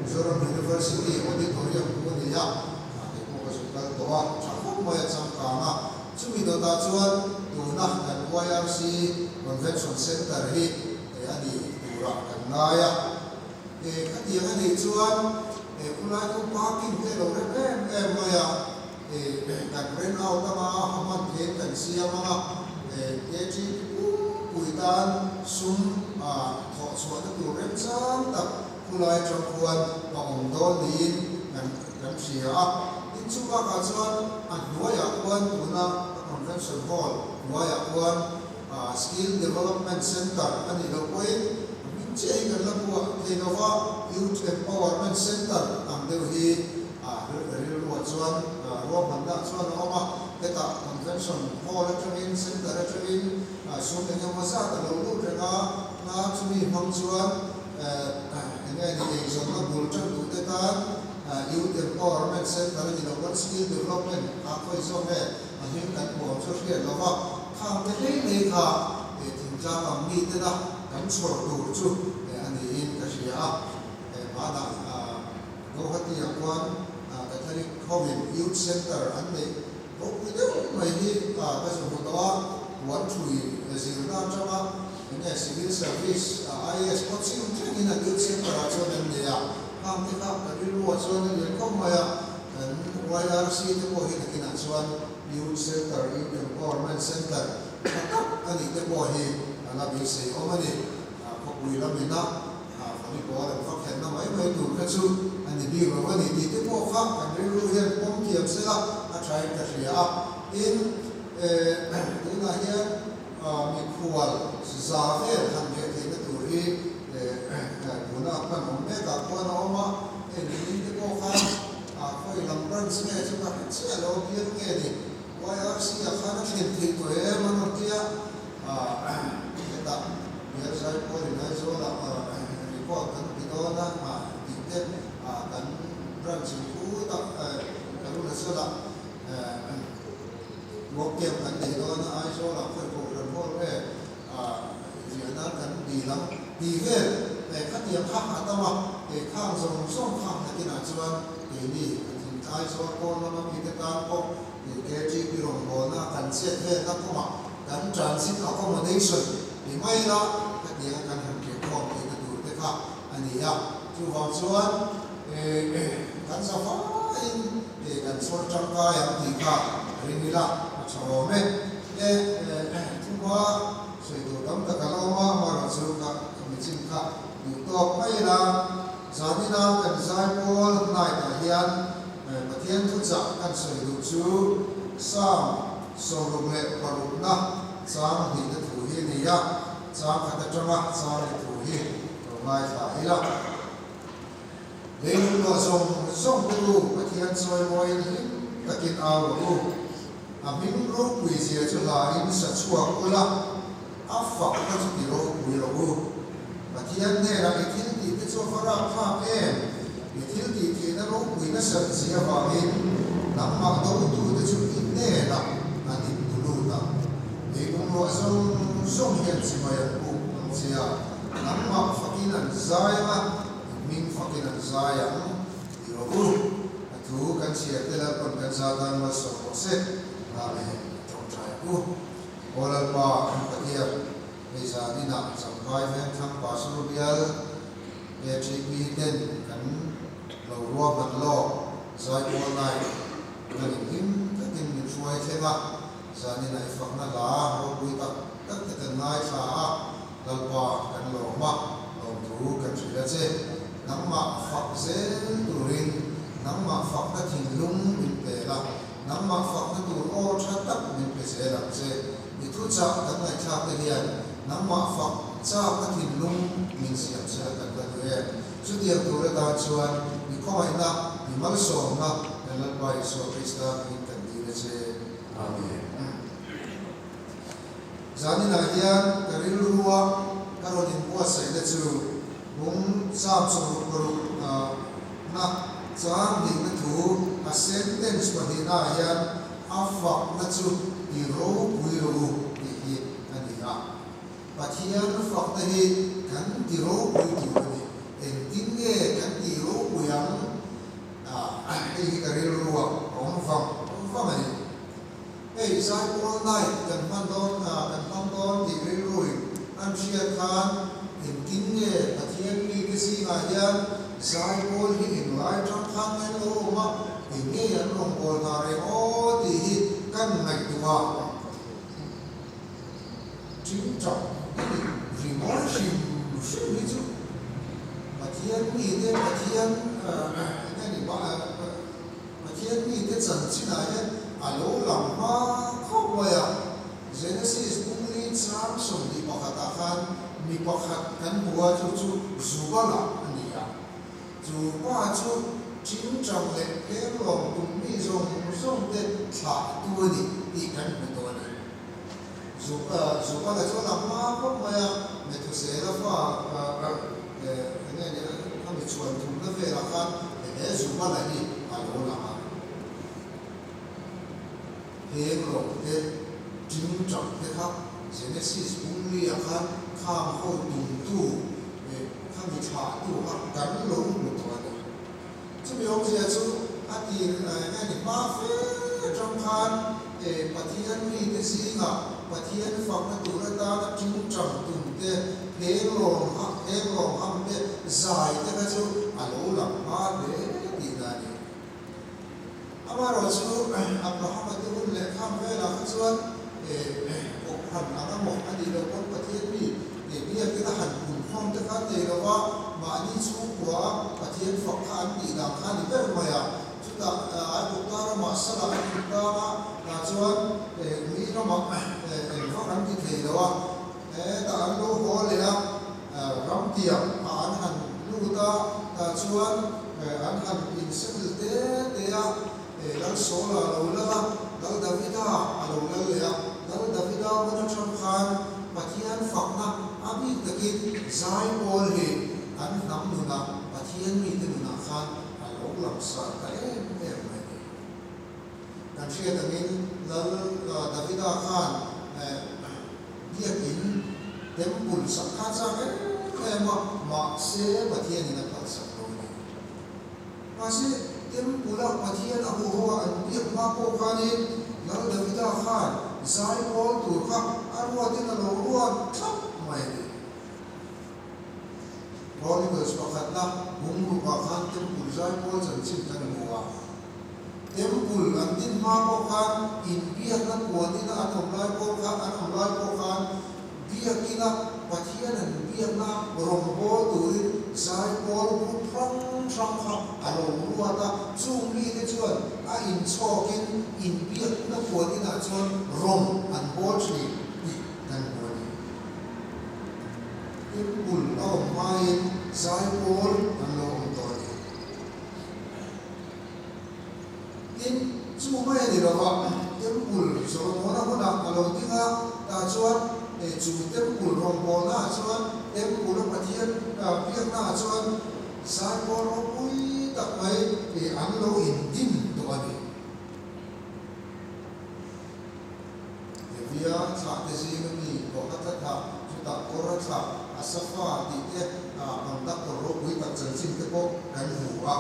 Mizoram University Auditorium khu a ni a, hei pawh ka zuk kal tawh a, tha khawp mai a changkang. tha ang a. Chumi dawtah chuan tuna kan YRC Convention Centre hi a ni turah kan ngai a. Khatiang a nih chuan khulai khu parking te a lo rem em em mai a, kan rent out anga hman theiin kan siam anga KGP pumpui tan sum thawh chhuahna tur remchang tak khulai atang khuan a awm dawn niin kan kan hria a. Tin chu bakah chuan a hnuaiah khuan tuna Convention Hall hnuaiah khuan Skill Development Centre a nih loh pawhin a hming chiah hi kan la buah thei lo va, Youth Empowerment Centre ang deuh hi rilruah chuan ruahmanna chuan a awm a. Hetah Convention Hall atangin Centre atangin sum eng emaw zat a lo lut reng a, hna chumi hmang chuan eng nge ni eizawnna bul tan duhte tan Youth Empowerment Centre a ni lo pawn Skill Development a khawi zawk nge a hming kan hmuh ang chu a hriat lo va, khang te hlei hlei kha thingtlang ang mi tena kan chhawr tur chu a niin ka hria a. Hmanah Guwahati-ah khuan Catholic hovin Youth Centre an neih ropui deuh mai hi ka zu hmu tawh a, puan thui zirna atanga eng nge Civil Service, IAS coaching thlengin an Youth Centre-ah chuan an nei a, khang te kha ka rilruah chuan a lian khawp mai a. Kan YRC te pawh hi nakinah chuan Youth Centre, Youth Empowerment Centre tha tak a nih te pawh hi a la beisei awm a ni. Khawpui lamina volleyball an va khelhna mai mai tur kha chu a ni bik lo a ni tih te pawh kha kan rilru hian pawm thiam se la a thain ka hria a. Tin, tunah hian mikhual za vel han riah theihna tur hi tuna hman awm mekah khuan a awm a, hei nimin te pawh khan khawi lam branch nge chu ka hre chiah lo bial nge ni YRC ah khan a thlen theih tawh em an rawn tia hetah bial zaipawl in Aizawl ah record kan ti dawn a tih te kan branch in khutah Arunachal ah Work camp kan nei dawn a, Aizawlah khawi Kohhran Hall nge riah nan kan dil ang tih vel khatiang kha a tam a, kei khang zawng zawng kha nakinah chuan keini Aizawl pawn lama mite tan pawh KTP rawngbawlna kan chet velna kawngah kan transit accommodation ti mai ila khatianga kan han riah khawm theihna tur te kha a ni a. Chuvang chuan kan zavaiin Hei kan chhawr tangkai ang tih kha ring ila a tha awm e. E thuma sawi tur tam tak a la awm a, amaherawh chu ka khami chin kha duh tawk mai ila. Zanina kan zaipawl night ah hian Pathian thuchah kan sawi duh chu Psalm 66 na chang hnihna thu hi a ni a, chang khat atanga chang leh thu hi lo ngaithla ila. Leilung luah zawng zawng te u, Pathian chawimawiin hlim takin au rawh u. A hming ropui zia chu hlain sa chhuak ula, a fakna chu ti ropui rawh u. Pathian hnenah i thil tih te chu a va rakthlak em? I thil tih theihna ropui nasat zia avangin nangmah dotute chu i hnenah an intu lut ang. Leilung luah zawng zawng hian chibai an buk ang che a, nangmah fakin an zai ang a, Hming fakin an zai ang ti rawh u. A thu kan chhiar te Lalpawn kan za tan malsawm rawh se. Amen. Tawngtai u. Aw Lalpa, kan Pathian, hei zan inah Champhai Vengthlang Pastor Bial ATP ten kan lo ruahman lawk Zaipawl Night kan inhlim takin min hruai thleng a, zan inah i fakna hla ropui tak tak te kan ngaithla a, Lalpa kan lawm a, lawmthu kan hrilh a che. Nangmah fak zel turin nangmah fakna thinlung min pe la, nangmah fakna tur aw tha tak min pe zel ang che. I thuchah kan ngaihthlak te hian nangmah fak chakna thinlung min siam che a kan va duh em. Chutiang tur atan chuan i khawngaihna, i malsawmna kan Lalpa Isua Krista hmingin kan dil a che. Amen. Zaninah hian ka rilrua ka rawn inbuatsaihna chu bung Psalm 66 na chang hnihna thu a sentence pahnihnaah hian a fakna chu ti ropui rawh u tih hi a ni a. Pathian fakna hi kan ti ropui tur a ni. Engtin nge kan tih ropui ang? Hei hi ka rilrua awm vang vang a ni. Hei Zaipawl Night kan hman dawn kan hmang dawn tih rilruin an hriat khan engtin nge Pathian mite zingah hian Zaipawl hi englai tang khan nge an lo awm a, eng nge an rawngbâwl hna reng aw tih hi kan ngaihtuah a. Ṭingṭang a ni ringawi hrim hrim hi chu Pathian mite Pathian eng nge ni Pathian mite chanchinah hian a lo lang hma khawp mai a. Genesis bungli chang 21ah khan mi pakhat kan hmu a, chu chu Zubala a ni a. Chu pa chu ṭingṭang leh phenglawng tum mi zawng zawng te thlahtu a ni tih kan hmu tawh a ni. Zubala chu a lang hma khawp mai a, Methusela fa eng nge ni a mi chhuan thumna velah khan he Zubala hi a lo lang a. Phenglawng te, ṭingṭang te kha Genesis bungli-ah khan khang ho tumtu Kha mi thlahtu kha kan lo hmu tawh a ni. Chumi awmzia chu a tir nge ni hma fe atang khan Pathian mite zingah Pathian fakna tur atana tingtang tum te, phenglawm phenglawm ham te, zai te kha chu a lo lang hma hle tihna a ni. Amaherawhchu Abrahama te hun leh khang velah kha chuan Kohhran ang emaw a nih loh pawn Pathian mi biakin a han punkhawm te kha an nei lo va, mahni chhungkua a Pathian fak kha an tih dan kha a ni ber mai a. Chutah Aigupta ramah salah an intang a, tah chuan ui ramah engvak an ti thei lo a, hetah an lo haw leh a, ramtiang ah an han lut a, tah chuan an han insettle te te a, Lal Saul-a a lo lal a, Lal Davida a lo lal leh a, Lal Davida hun atang khan Pathian fakna a bik takin zai pawl hi an hnam nunah, Pathian mite nunah khan a lo langsar ta em em mai a ni. Kan hriat angin Lal Davida khan biakin temple sak kha chak em em a, mahse Pathianin a phalsak lo a ni. Mahse, Temple-a Pathian a hmuh ho a an biak hma pawh khanin Lal Davida khan zai pawl tur kha a ruatin a lo ruat thlap mai a ni. Chronicles pakhatna bungrukah khan Temple zai pawl chanchin kan hmu a. Temple an din hma pawh khan inbiakna puanina an awm lai pawh kha an awm lai pawh khan biakina Pathian an biakna rawngbâwl turin zaipawl group hrang hrang kha a lo ruat a, chung mite chuan a inchhawkin inbiakna puaninah chuan rawng an bawl thin tih kan hmu a ni. Temple a awm hmain zaipawl an lo awm tawh a ni. Tin, chu mai a ni lo va, Temple Solomona hunah a lo ding a, tah chuan chu Temple rawngbawlnaah chuan Temple a Pathian biaknaah chuan zaipawl ropui tak mai an lo indim tawh a ni. Levia thlahte zinga mi Kohatha thlah, chutah Kora thlah, Asafa tih te conductor ropui tak chanchin te pawh kan hmu a.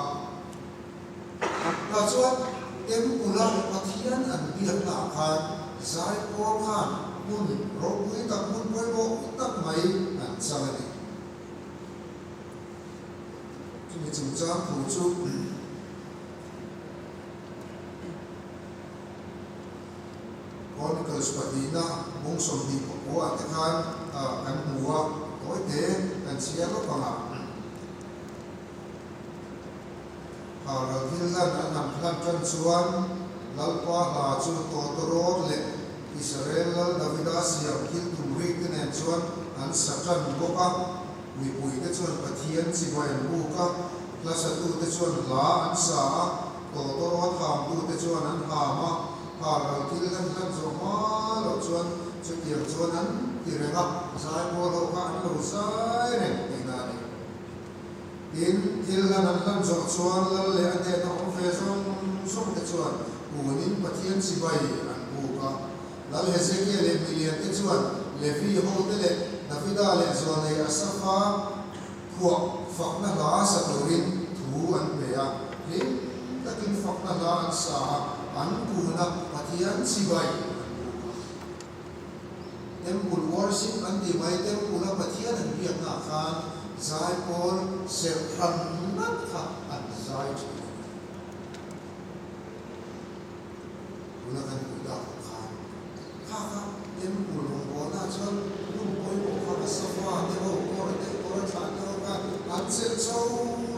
Tah chuan Temple-a Pathian an biaknaah khan zaipawl khan hmun ropui tak, hmun pawimawh tak mai an chang a ni. Chumi chungchang thu chu Chronicles pahnihna bung 29 ah te khan kan hmu a, tawite kan chhiar lawk ang a. Hâral thil hlan an han hlan ṭan chuan Lalpa hla chu tawtawrawt leh Israel Lal Davida siam thil tum rik te nen chuan an sa ṭan bawk a. Mipuite chuan Pathian chibai an buk a, hla satute chuan hla an sa a, tawtawrawt hâmtute chuan an hâm a. Hâral thil hlan hlan zawh hma loh chuan chutiang chuan an ti reng a, zaipawl ho kha an lo zai reng tihna a ni. Tin, thil hlan an hlan zawh chuan lal leh a hnena awm ve zawng zawng te chuan kunin Pathian chibai an buk a. Lal Hezekia leh milian te chuan Levi hote leh Davida leh Zuanei Asafa phuah fakna hla sa turin thu an pe a. Hlim takin fakna hla an sa a, an kuna Pathian chibai an buk. Temple worship an tih mai, Temple a Pathian an biakna ah khan zaipawl serh hran ngat kha an zai thin a ni. Tuna kan hmuh tak ang khan kha kha Temple rawngbawlna ah chuan hun pawimawh kha a safa te ho, kawr te, kawr a thlah te ho khan an chelh chho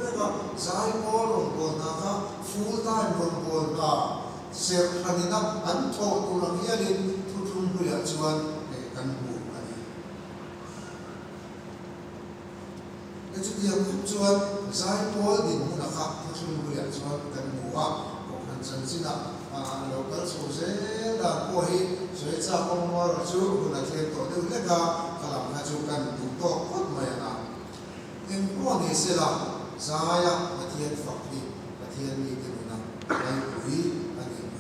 reng a, zaipawl rawngbawlna kha full time rawngbawlna Serh hranina an thawh tur ang hianin thuthlung hluiah chuan kan hmu a ni. He chutiang khawp chuan Zaipawl dinhmuna kha thuthlung hluiah chuan kan hmu a, Kohhran chanchinah an lo kal chho zel dan pawh hi sawi chak awm erawh chu hun a thleng tawh deuh hlek a, khalam kha chu kan duh tawk phawt mai ang a. Eng pawh ni sela, Zaia Pathian fak hi Pathian mite nuna laipui a nih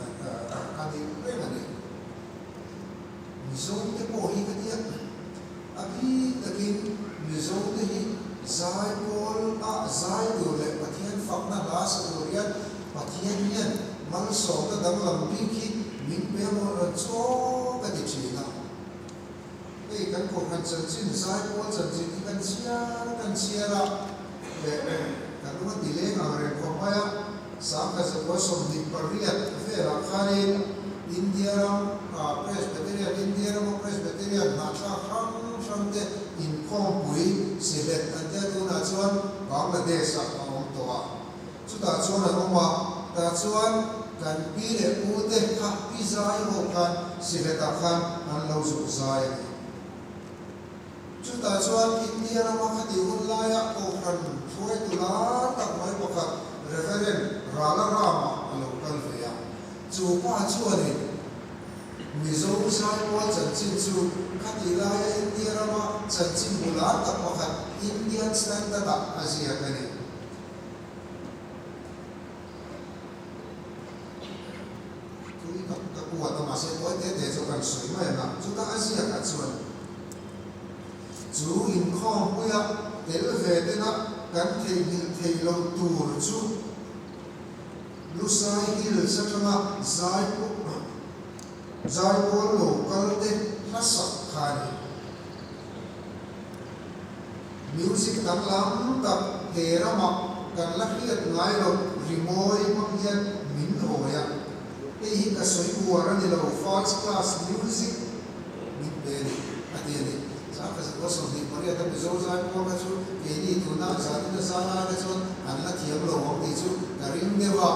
a nih reng a ni. Mizote pawh hi ka tia, a bik takin Mizote hi zai pawl a zai tur leh Pathian fakna hla sa tur hian Pathian hian malsawmna danglam bik hi min pe maw rawn chaw ka ti thin a. Hei kan Kohhran chanchin, Zaipawl chanchin hi kan chhiar kan chhiar a, leh kan lung a ti leng ang reng khawp mai a, 1928 velah khanin India ram ah Presbyterian, India rama Presbyterian hnahthlak hrang hrang te inkhawmpui Sylhet an tia tunah chuan Bangladesh ah a awm tawh a. Chutah chuan an awm a, tah chuan kan pi leh pu te kha pi zai ho khan Sylhet-ah khan an lo zuk zai a ni. Chutah chuan India rama khati hun laia Kohhran hruaitu lar tak mai pakhat Reverend Rala Rama a lo kal ve a. Chu pa chuanin Mizo Zaipawl chanchin chu khati laia India rama chanchin bu lar tak pakhat Indian Standard-ah a ziak a ni. Tui tak tak uat a, mahse tawi te te chu kan sawi mai ang a, chutah a ziakah chuan chu inkhawmpuia tel ve tena kan theihnghilh theih loh tur chu Lusai Hills atanga Zaipawl lo kal te hlasak kha a ni. Music danglam tak he ramah kan la hriat ngai loh rimawi hmang hian min awi a, hei hi ka sawi uar a ni lo, first class music min pe a ni, a ti a ni. 1928 a Mizo zaipawl kha chu keini tuna zanin a zan ai kha chuan an la thiam lo ang tih chu ka ring deuh a.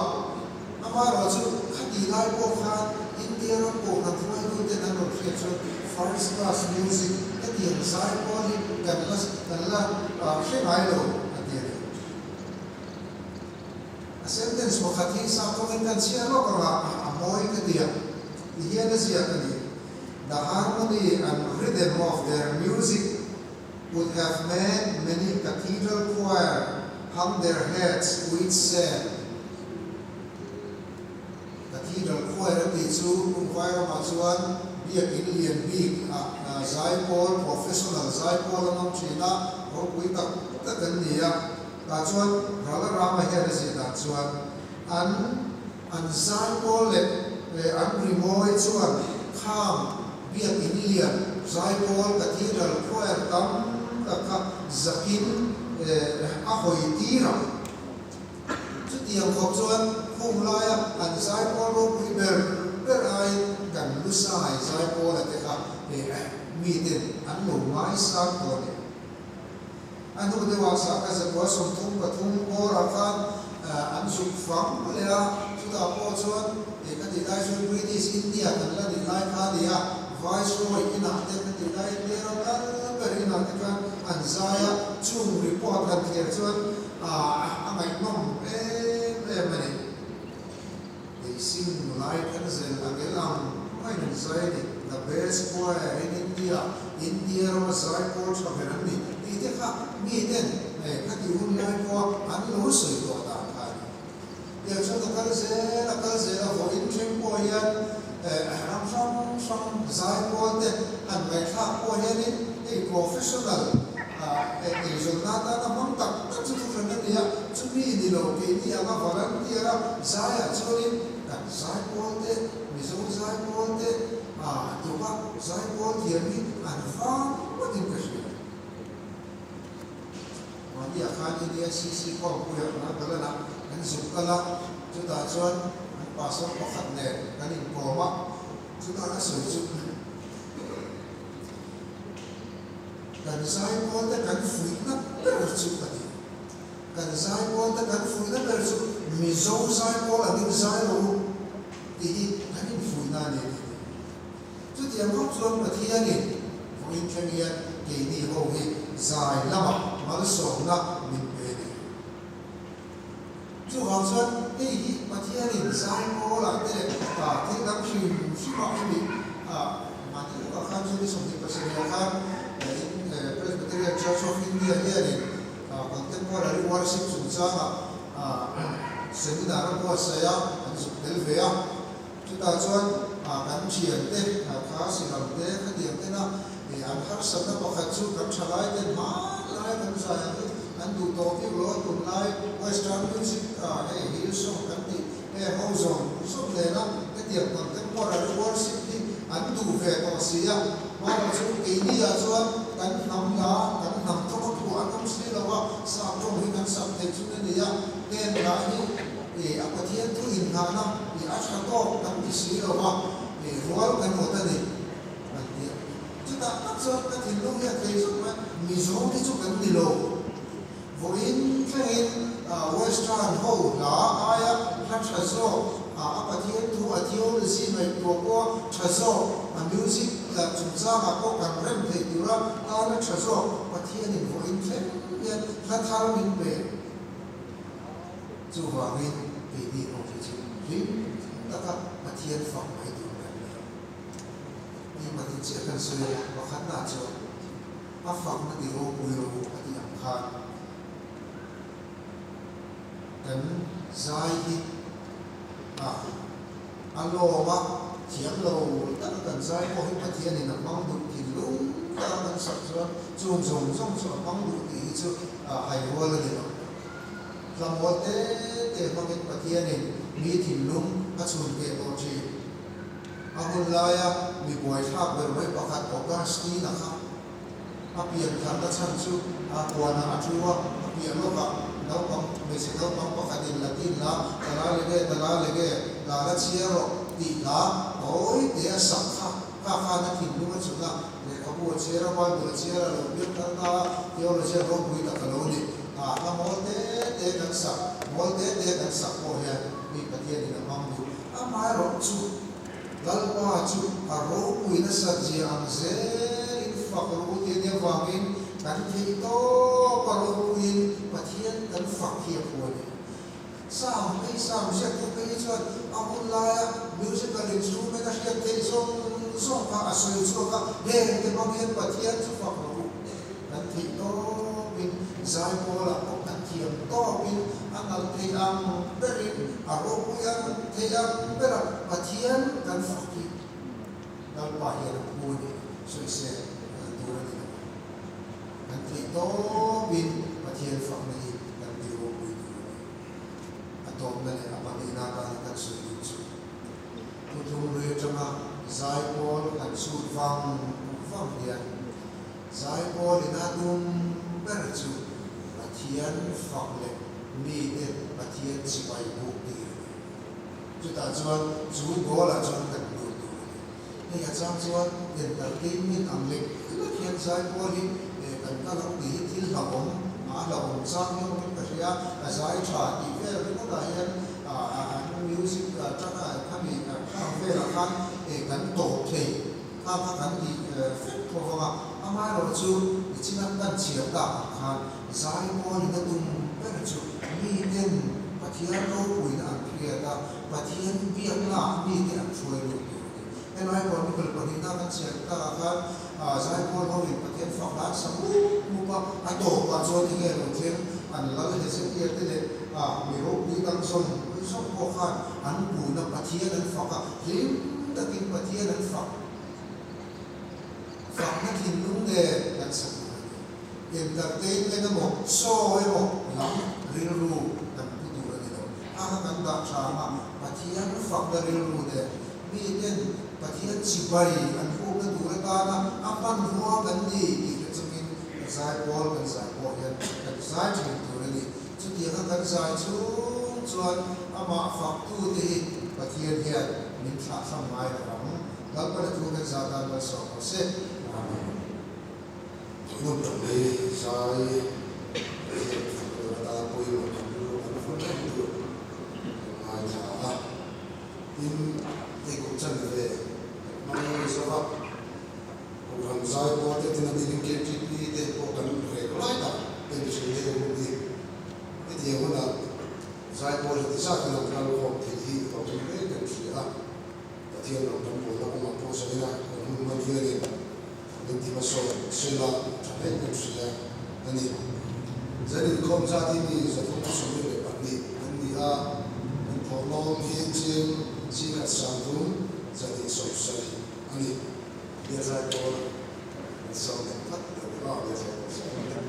Amaherawh chu khati lai pawh khan India ram pawh kan hruaituten an rawn hriat chuan first class music hetiang zai pawl hi kan la kan la hre ngai lo a ti a ni. A sentence pakhat hi saptawngin kan chhiar lawk ang a, a mawi ka ti a, tihian a ziak a ni, The harmony and rhythm of their music would have made many cathedral choir hang their heads with shame. Cathedral choir a tih chu Pumpai ramah chuan biakin lian bik ah zaipawl, professional zaipawl an awm thin a, ropui tak tak an ni a. Tah chuan Rala Rama hian a zir dan chuan an an zaipawl leh an rimawi chuan kham Biakin lian, Zaipawl Cathedral Choir tam tak kha zakin a hawi tir ang. Chutiang khawp chuan khung laia an Zaipawl ropui ber ber aiin kan Lusai Zaipawla te kha miten an lo ngaisang tawh a ni. A hnu deuhah sahka zakua 33 bawrah khan an zuk fang leh a, chutah pawh chuan eng ka tih lai chuan British India kan la nih lai kha a ni a, Viceroy inah te ka tih lai India ram lal ber inah te khan an zai a, chung report han thlir chuan a ngaihnawm em em a ni. Beising lai kan zel ang el ang mai an zai a ni. The best choir in India, India rama zai pawl tha ber an ni tih te kha mi ten khati hun lai pawha an lo sawi tawh dan kha a ni. Tiang chuan a kal zel a kal zel a, vawiin thleng pawh hian ram hrang hrang zai pawl te han ngaihthlak pawh hianin hei professional eizawnna atana hmang tak tak chu thuhran a ni a, chumi ni lo keini anga volunteer a zaiah chuanin kan zai pawl te, Mizo zai pawl te. A tluka zaipawl thiam hi an vang ngawtin ka hria. Mahniah khan India CC khawmpuiah Nagaland-ah kan zuk kal a, chutah chuan an pastor pakhat nen kan inkawm a, chutah a sawi chu kan zaipawl te kan fuihna ber chu a ti. Kan zaipawl te kan fuihna ber chu Mizo zaipawl angin zai rawh u tih hi kan infuihna a ni a ti. Chutiang khawp chuan Pathianin vawiin thleng hian keini ho hi zai lamah malsawmna min pe a ni. Chuvang chuan hei hi Pathianin zai pawlah te leh thil dang hrim hrimah hemi mahni lawkah khan chu ni 27 khan Presbyterian Church of India hianin Contemporary Worship chungchangah seminar a buatsaih a, an zuk tel ve a. Chutah chuan kan thiante kha silam te khatiang tena an harsatna pakhat chu kan thalai ten hmanlai kan zai ang hi an duh tawh bik lo a, tunlai western music hei hill song kan tih heng ho zawng zawng nena hetiang contemporary worship hi an duh ve tawh si a, hmanah chu keini ah chuan kan hnam la kan hnam tawng a phuah an awm si lo a, sap tawng hi kan sak theih chu na ni a, heng lah hi I a Pathian thu inngahna i a tha tawk kan ti si lo va, i rual kan awt a ni an ti a. Chutah tak chuan ka thinlung hi a thei zawk mai, Mizo te chu kan ni lo. Vawiin thlengin Western ho hla aia hla tha zawk, a Pathian thu a theology ngaihtuah pawha tha zawk, a music chungchangah pawh kan rem theih tura tana tha zawk Pathianin vawiin thleng hian hla thar min pe. Chuvangin keini pawh hi chu hlim taka Pathian fak mai tur kan ni a. Ni patin chiah kan sawi a, pakhatna chuan a fakna ti ropui ro a tih ang khan kan zai hi a a lawm a, thiam lo taka kan zai pawh hi Pathianin a hmang duh thinlung taka kan sak chuan chung zawng zawng chu a hmang duh tih hi chu a hai rual a ni lo. Tlangval te te hmangin Pathianin mi thinlung a chhun keh tawh thin. A hun laia mi buaithlak ber mai pakhat Augustine-a kha a pian tharna chhan chu a huanah a thu a, a piah lawkah naupang, hmeichhe naupang pakhatin Latin hla Tala lege, tala lege, la la chhiar rawh tih hla tawi te a sak kha kha khan a thinlung a chhun a, lehkhabu a chhiar a, Bible a chhiar a, lo pian thar ta a, theology a ropui tak a lo ni. A hla mawl te te kan sak, mawl te te kan sak pawh hian mi Pathianin a hmang duh. Amaherawh chu Lalpa chu a ropui nasat zia ang zelin fak rawh u tih a nih avangin kan theih tawp a ropuiin Pathian kan fak hi a phu a ni. Sam phei sam ziaktu phei hi chuan a hun laia musical instrument a hriat theih zawng zawng kha a sawi chhuak a, heng te hmang hian Pathian chu fak rawh u. Kan theih tawpin Zaipawlah pawh kan thiam tawpin a nalh thei ang berin, a ropui ang thei ang bera Pathian kan fak hi Lalpa hian a phu a ni, sawisel tur a ni lo. Kan theih tawpin Pathian fakna hi kan ti ropui tur a ni. A tawpna leh a pahnihna atana kan sawi duh chu Thutlung lui atanga Zaipawl han chhut vang vang hian Zaipawl ina dum ber chu Pathian fak leh mite Pathian chibai buk tir a ni. Chutah chuan chu goal-ah chuan kan lut tur a ni. Hei a chang chuan entertainment ang lek lek hian Zaipawl hi kan kal ang tih hi thil hlauhawm, a hlauhawm chang hi awmin ka hria. A zai tha tih vel ringawtah hian an music atanga khami khang velah khan kan tawp thei. Kha kha kan tih fek tho vang a, amaherawh chu nichina kan chhiar tak ang khan Zaipawlin a tum ber chu miten Pathian ropuina an hriat a, Pathian biaknaah mite an hruai lut tur a ni. Helai Chronicle pahnihna kan chhiar tak ah khan Zaipawl hoin Pathian fak hlan sa mup mup a, a tawpah chuan enge lo thleng an lal Hezekia te leh mi ropui dang zawng zawng pawh khan an kuna Pathian an fak a, hlim takin Pathian an fak fakna thinlung nen kan sa tur a ni. Entertainment emaw, show emaw lam rilru kan pu tur a ni lo. A kha kan dah tha ang a, Pathian fakna rilru nen. Miten Pathian chibai an bukna tur atana a hmanrua kan ni tih hre chungin kan zaipawl kan zai pawh hian kan zai thin tur a ni. Chutianga kan zai chung chuan amah faktute hi Pathian hian min thlahthlam ngai lo ang. Lalpana thu kan zah dan malsawm rawh se. Amen. Hmun tam hi zai Pathian fak tur atan pawimawh kan rilru kan fun reng tur kan ngaithla a. Tin, hei kum chanve kan hmang zo va, Kohhran zai pawh te tin a bikin KTP te pawh kan rek lai tak te ni hrilh hei hun hi. Hetiang hunah zai pawl heti zatin an kal khawm theih hi a awm reng kan hria a, Pathian ram kan pawlna kawngah pawh zaina kan hun hman hianin min ti hmasawn sela tha hle kan hria a ni. Zan inkhawm zat hi mi 372 an ni a, kan thawhlawm hi cheng zingkhat 3170 a ni. Biazai pawl kan sawm leh phawt a ni aw, biazai pawl sawm leh.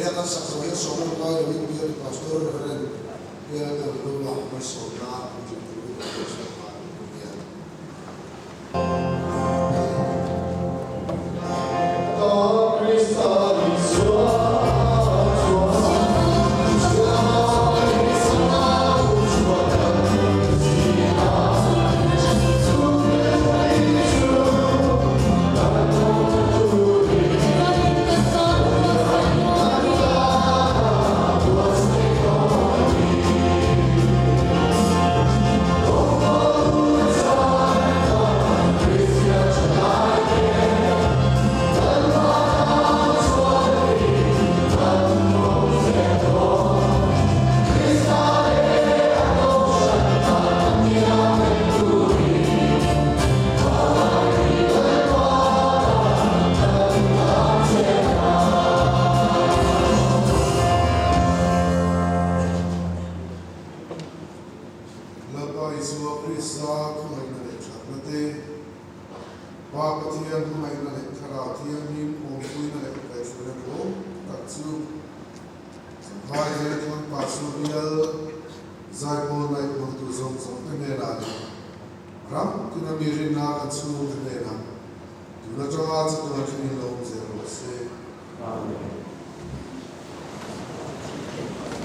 He hla kan sak zawh hian sawmna ngai loin Bialtu Pastor Rev. Lalnalhluma malsawmna an ṭin turin kan hriat nghal a nia. Lalpa Isua Krista khawngaihna leh thatna te, Pa Pathian hmangaihna leh Thlarau Thianghlim awmpuina leh kaihhruaina duhawm tak chu Champhai Vengthlang Pastor Bial Zaipawl Ngaihmawltu zawng zawng te hnenah leh ram tina mi rinna kan chhungte hnenah tun atanga chatuan thlengin lo awm zel rawh se. Amen.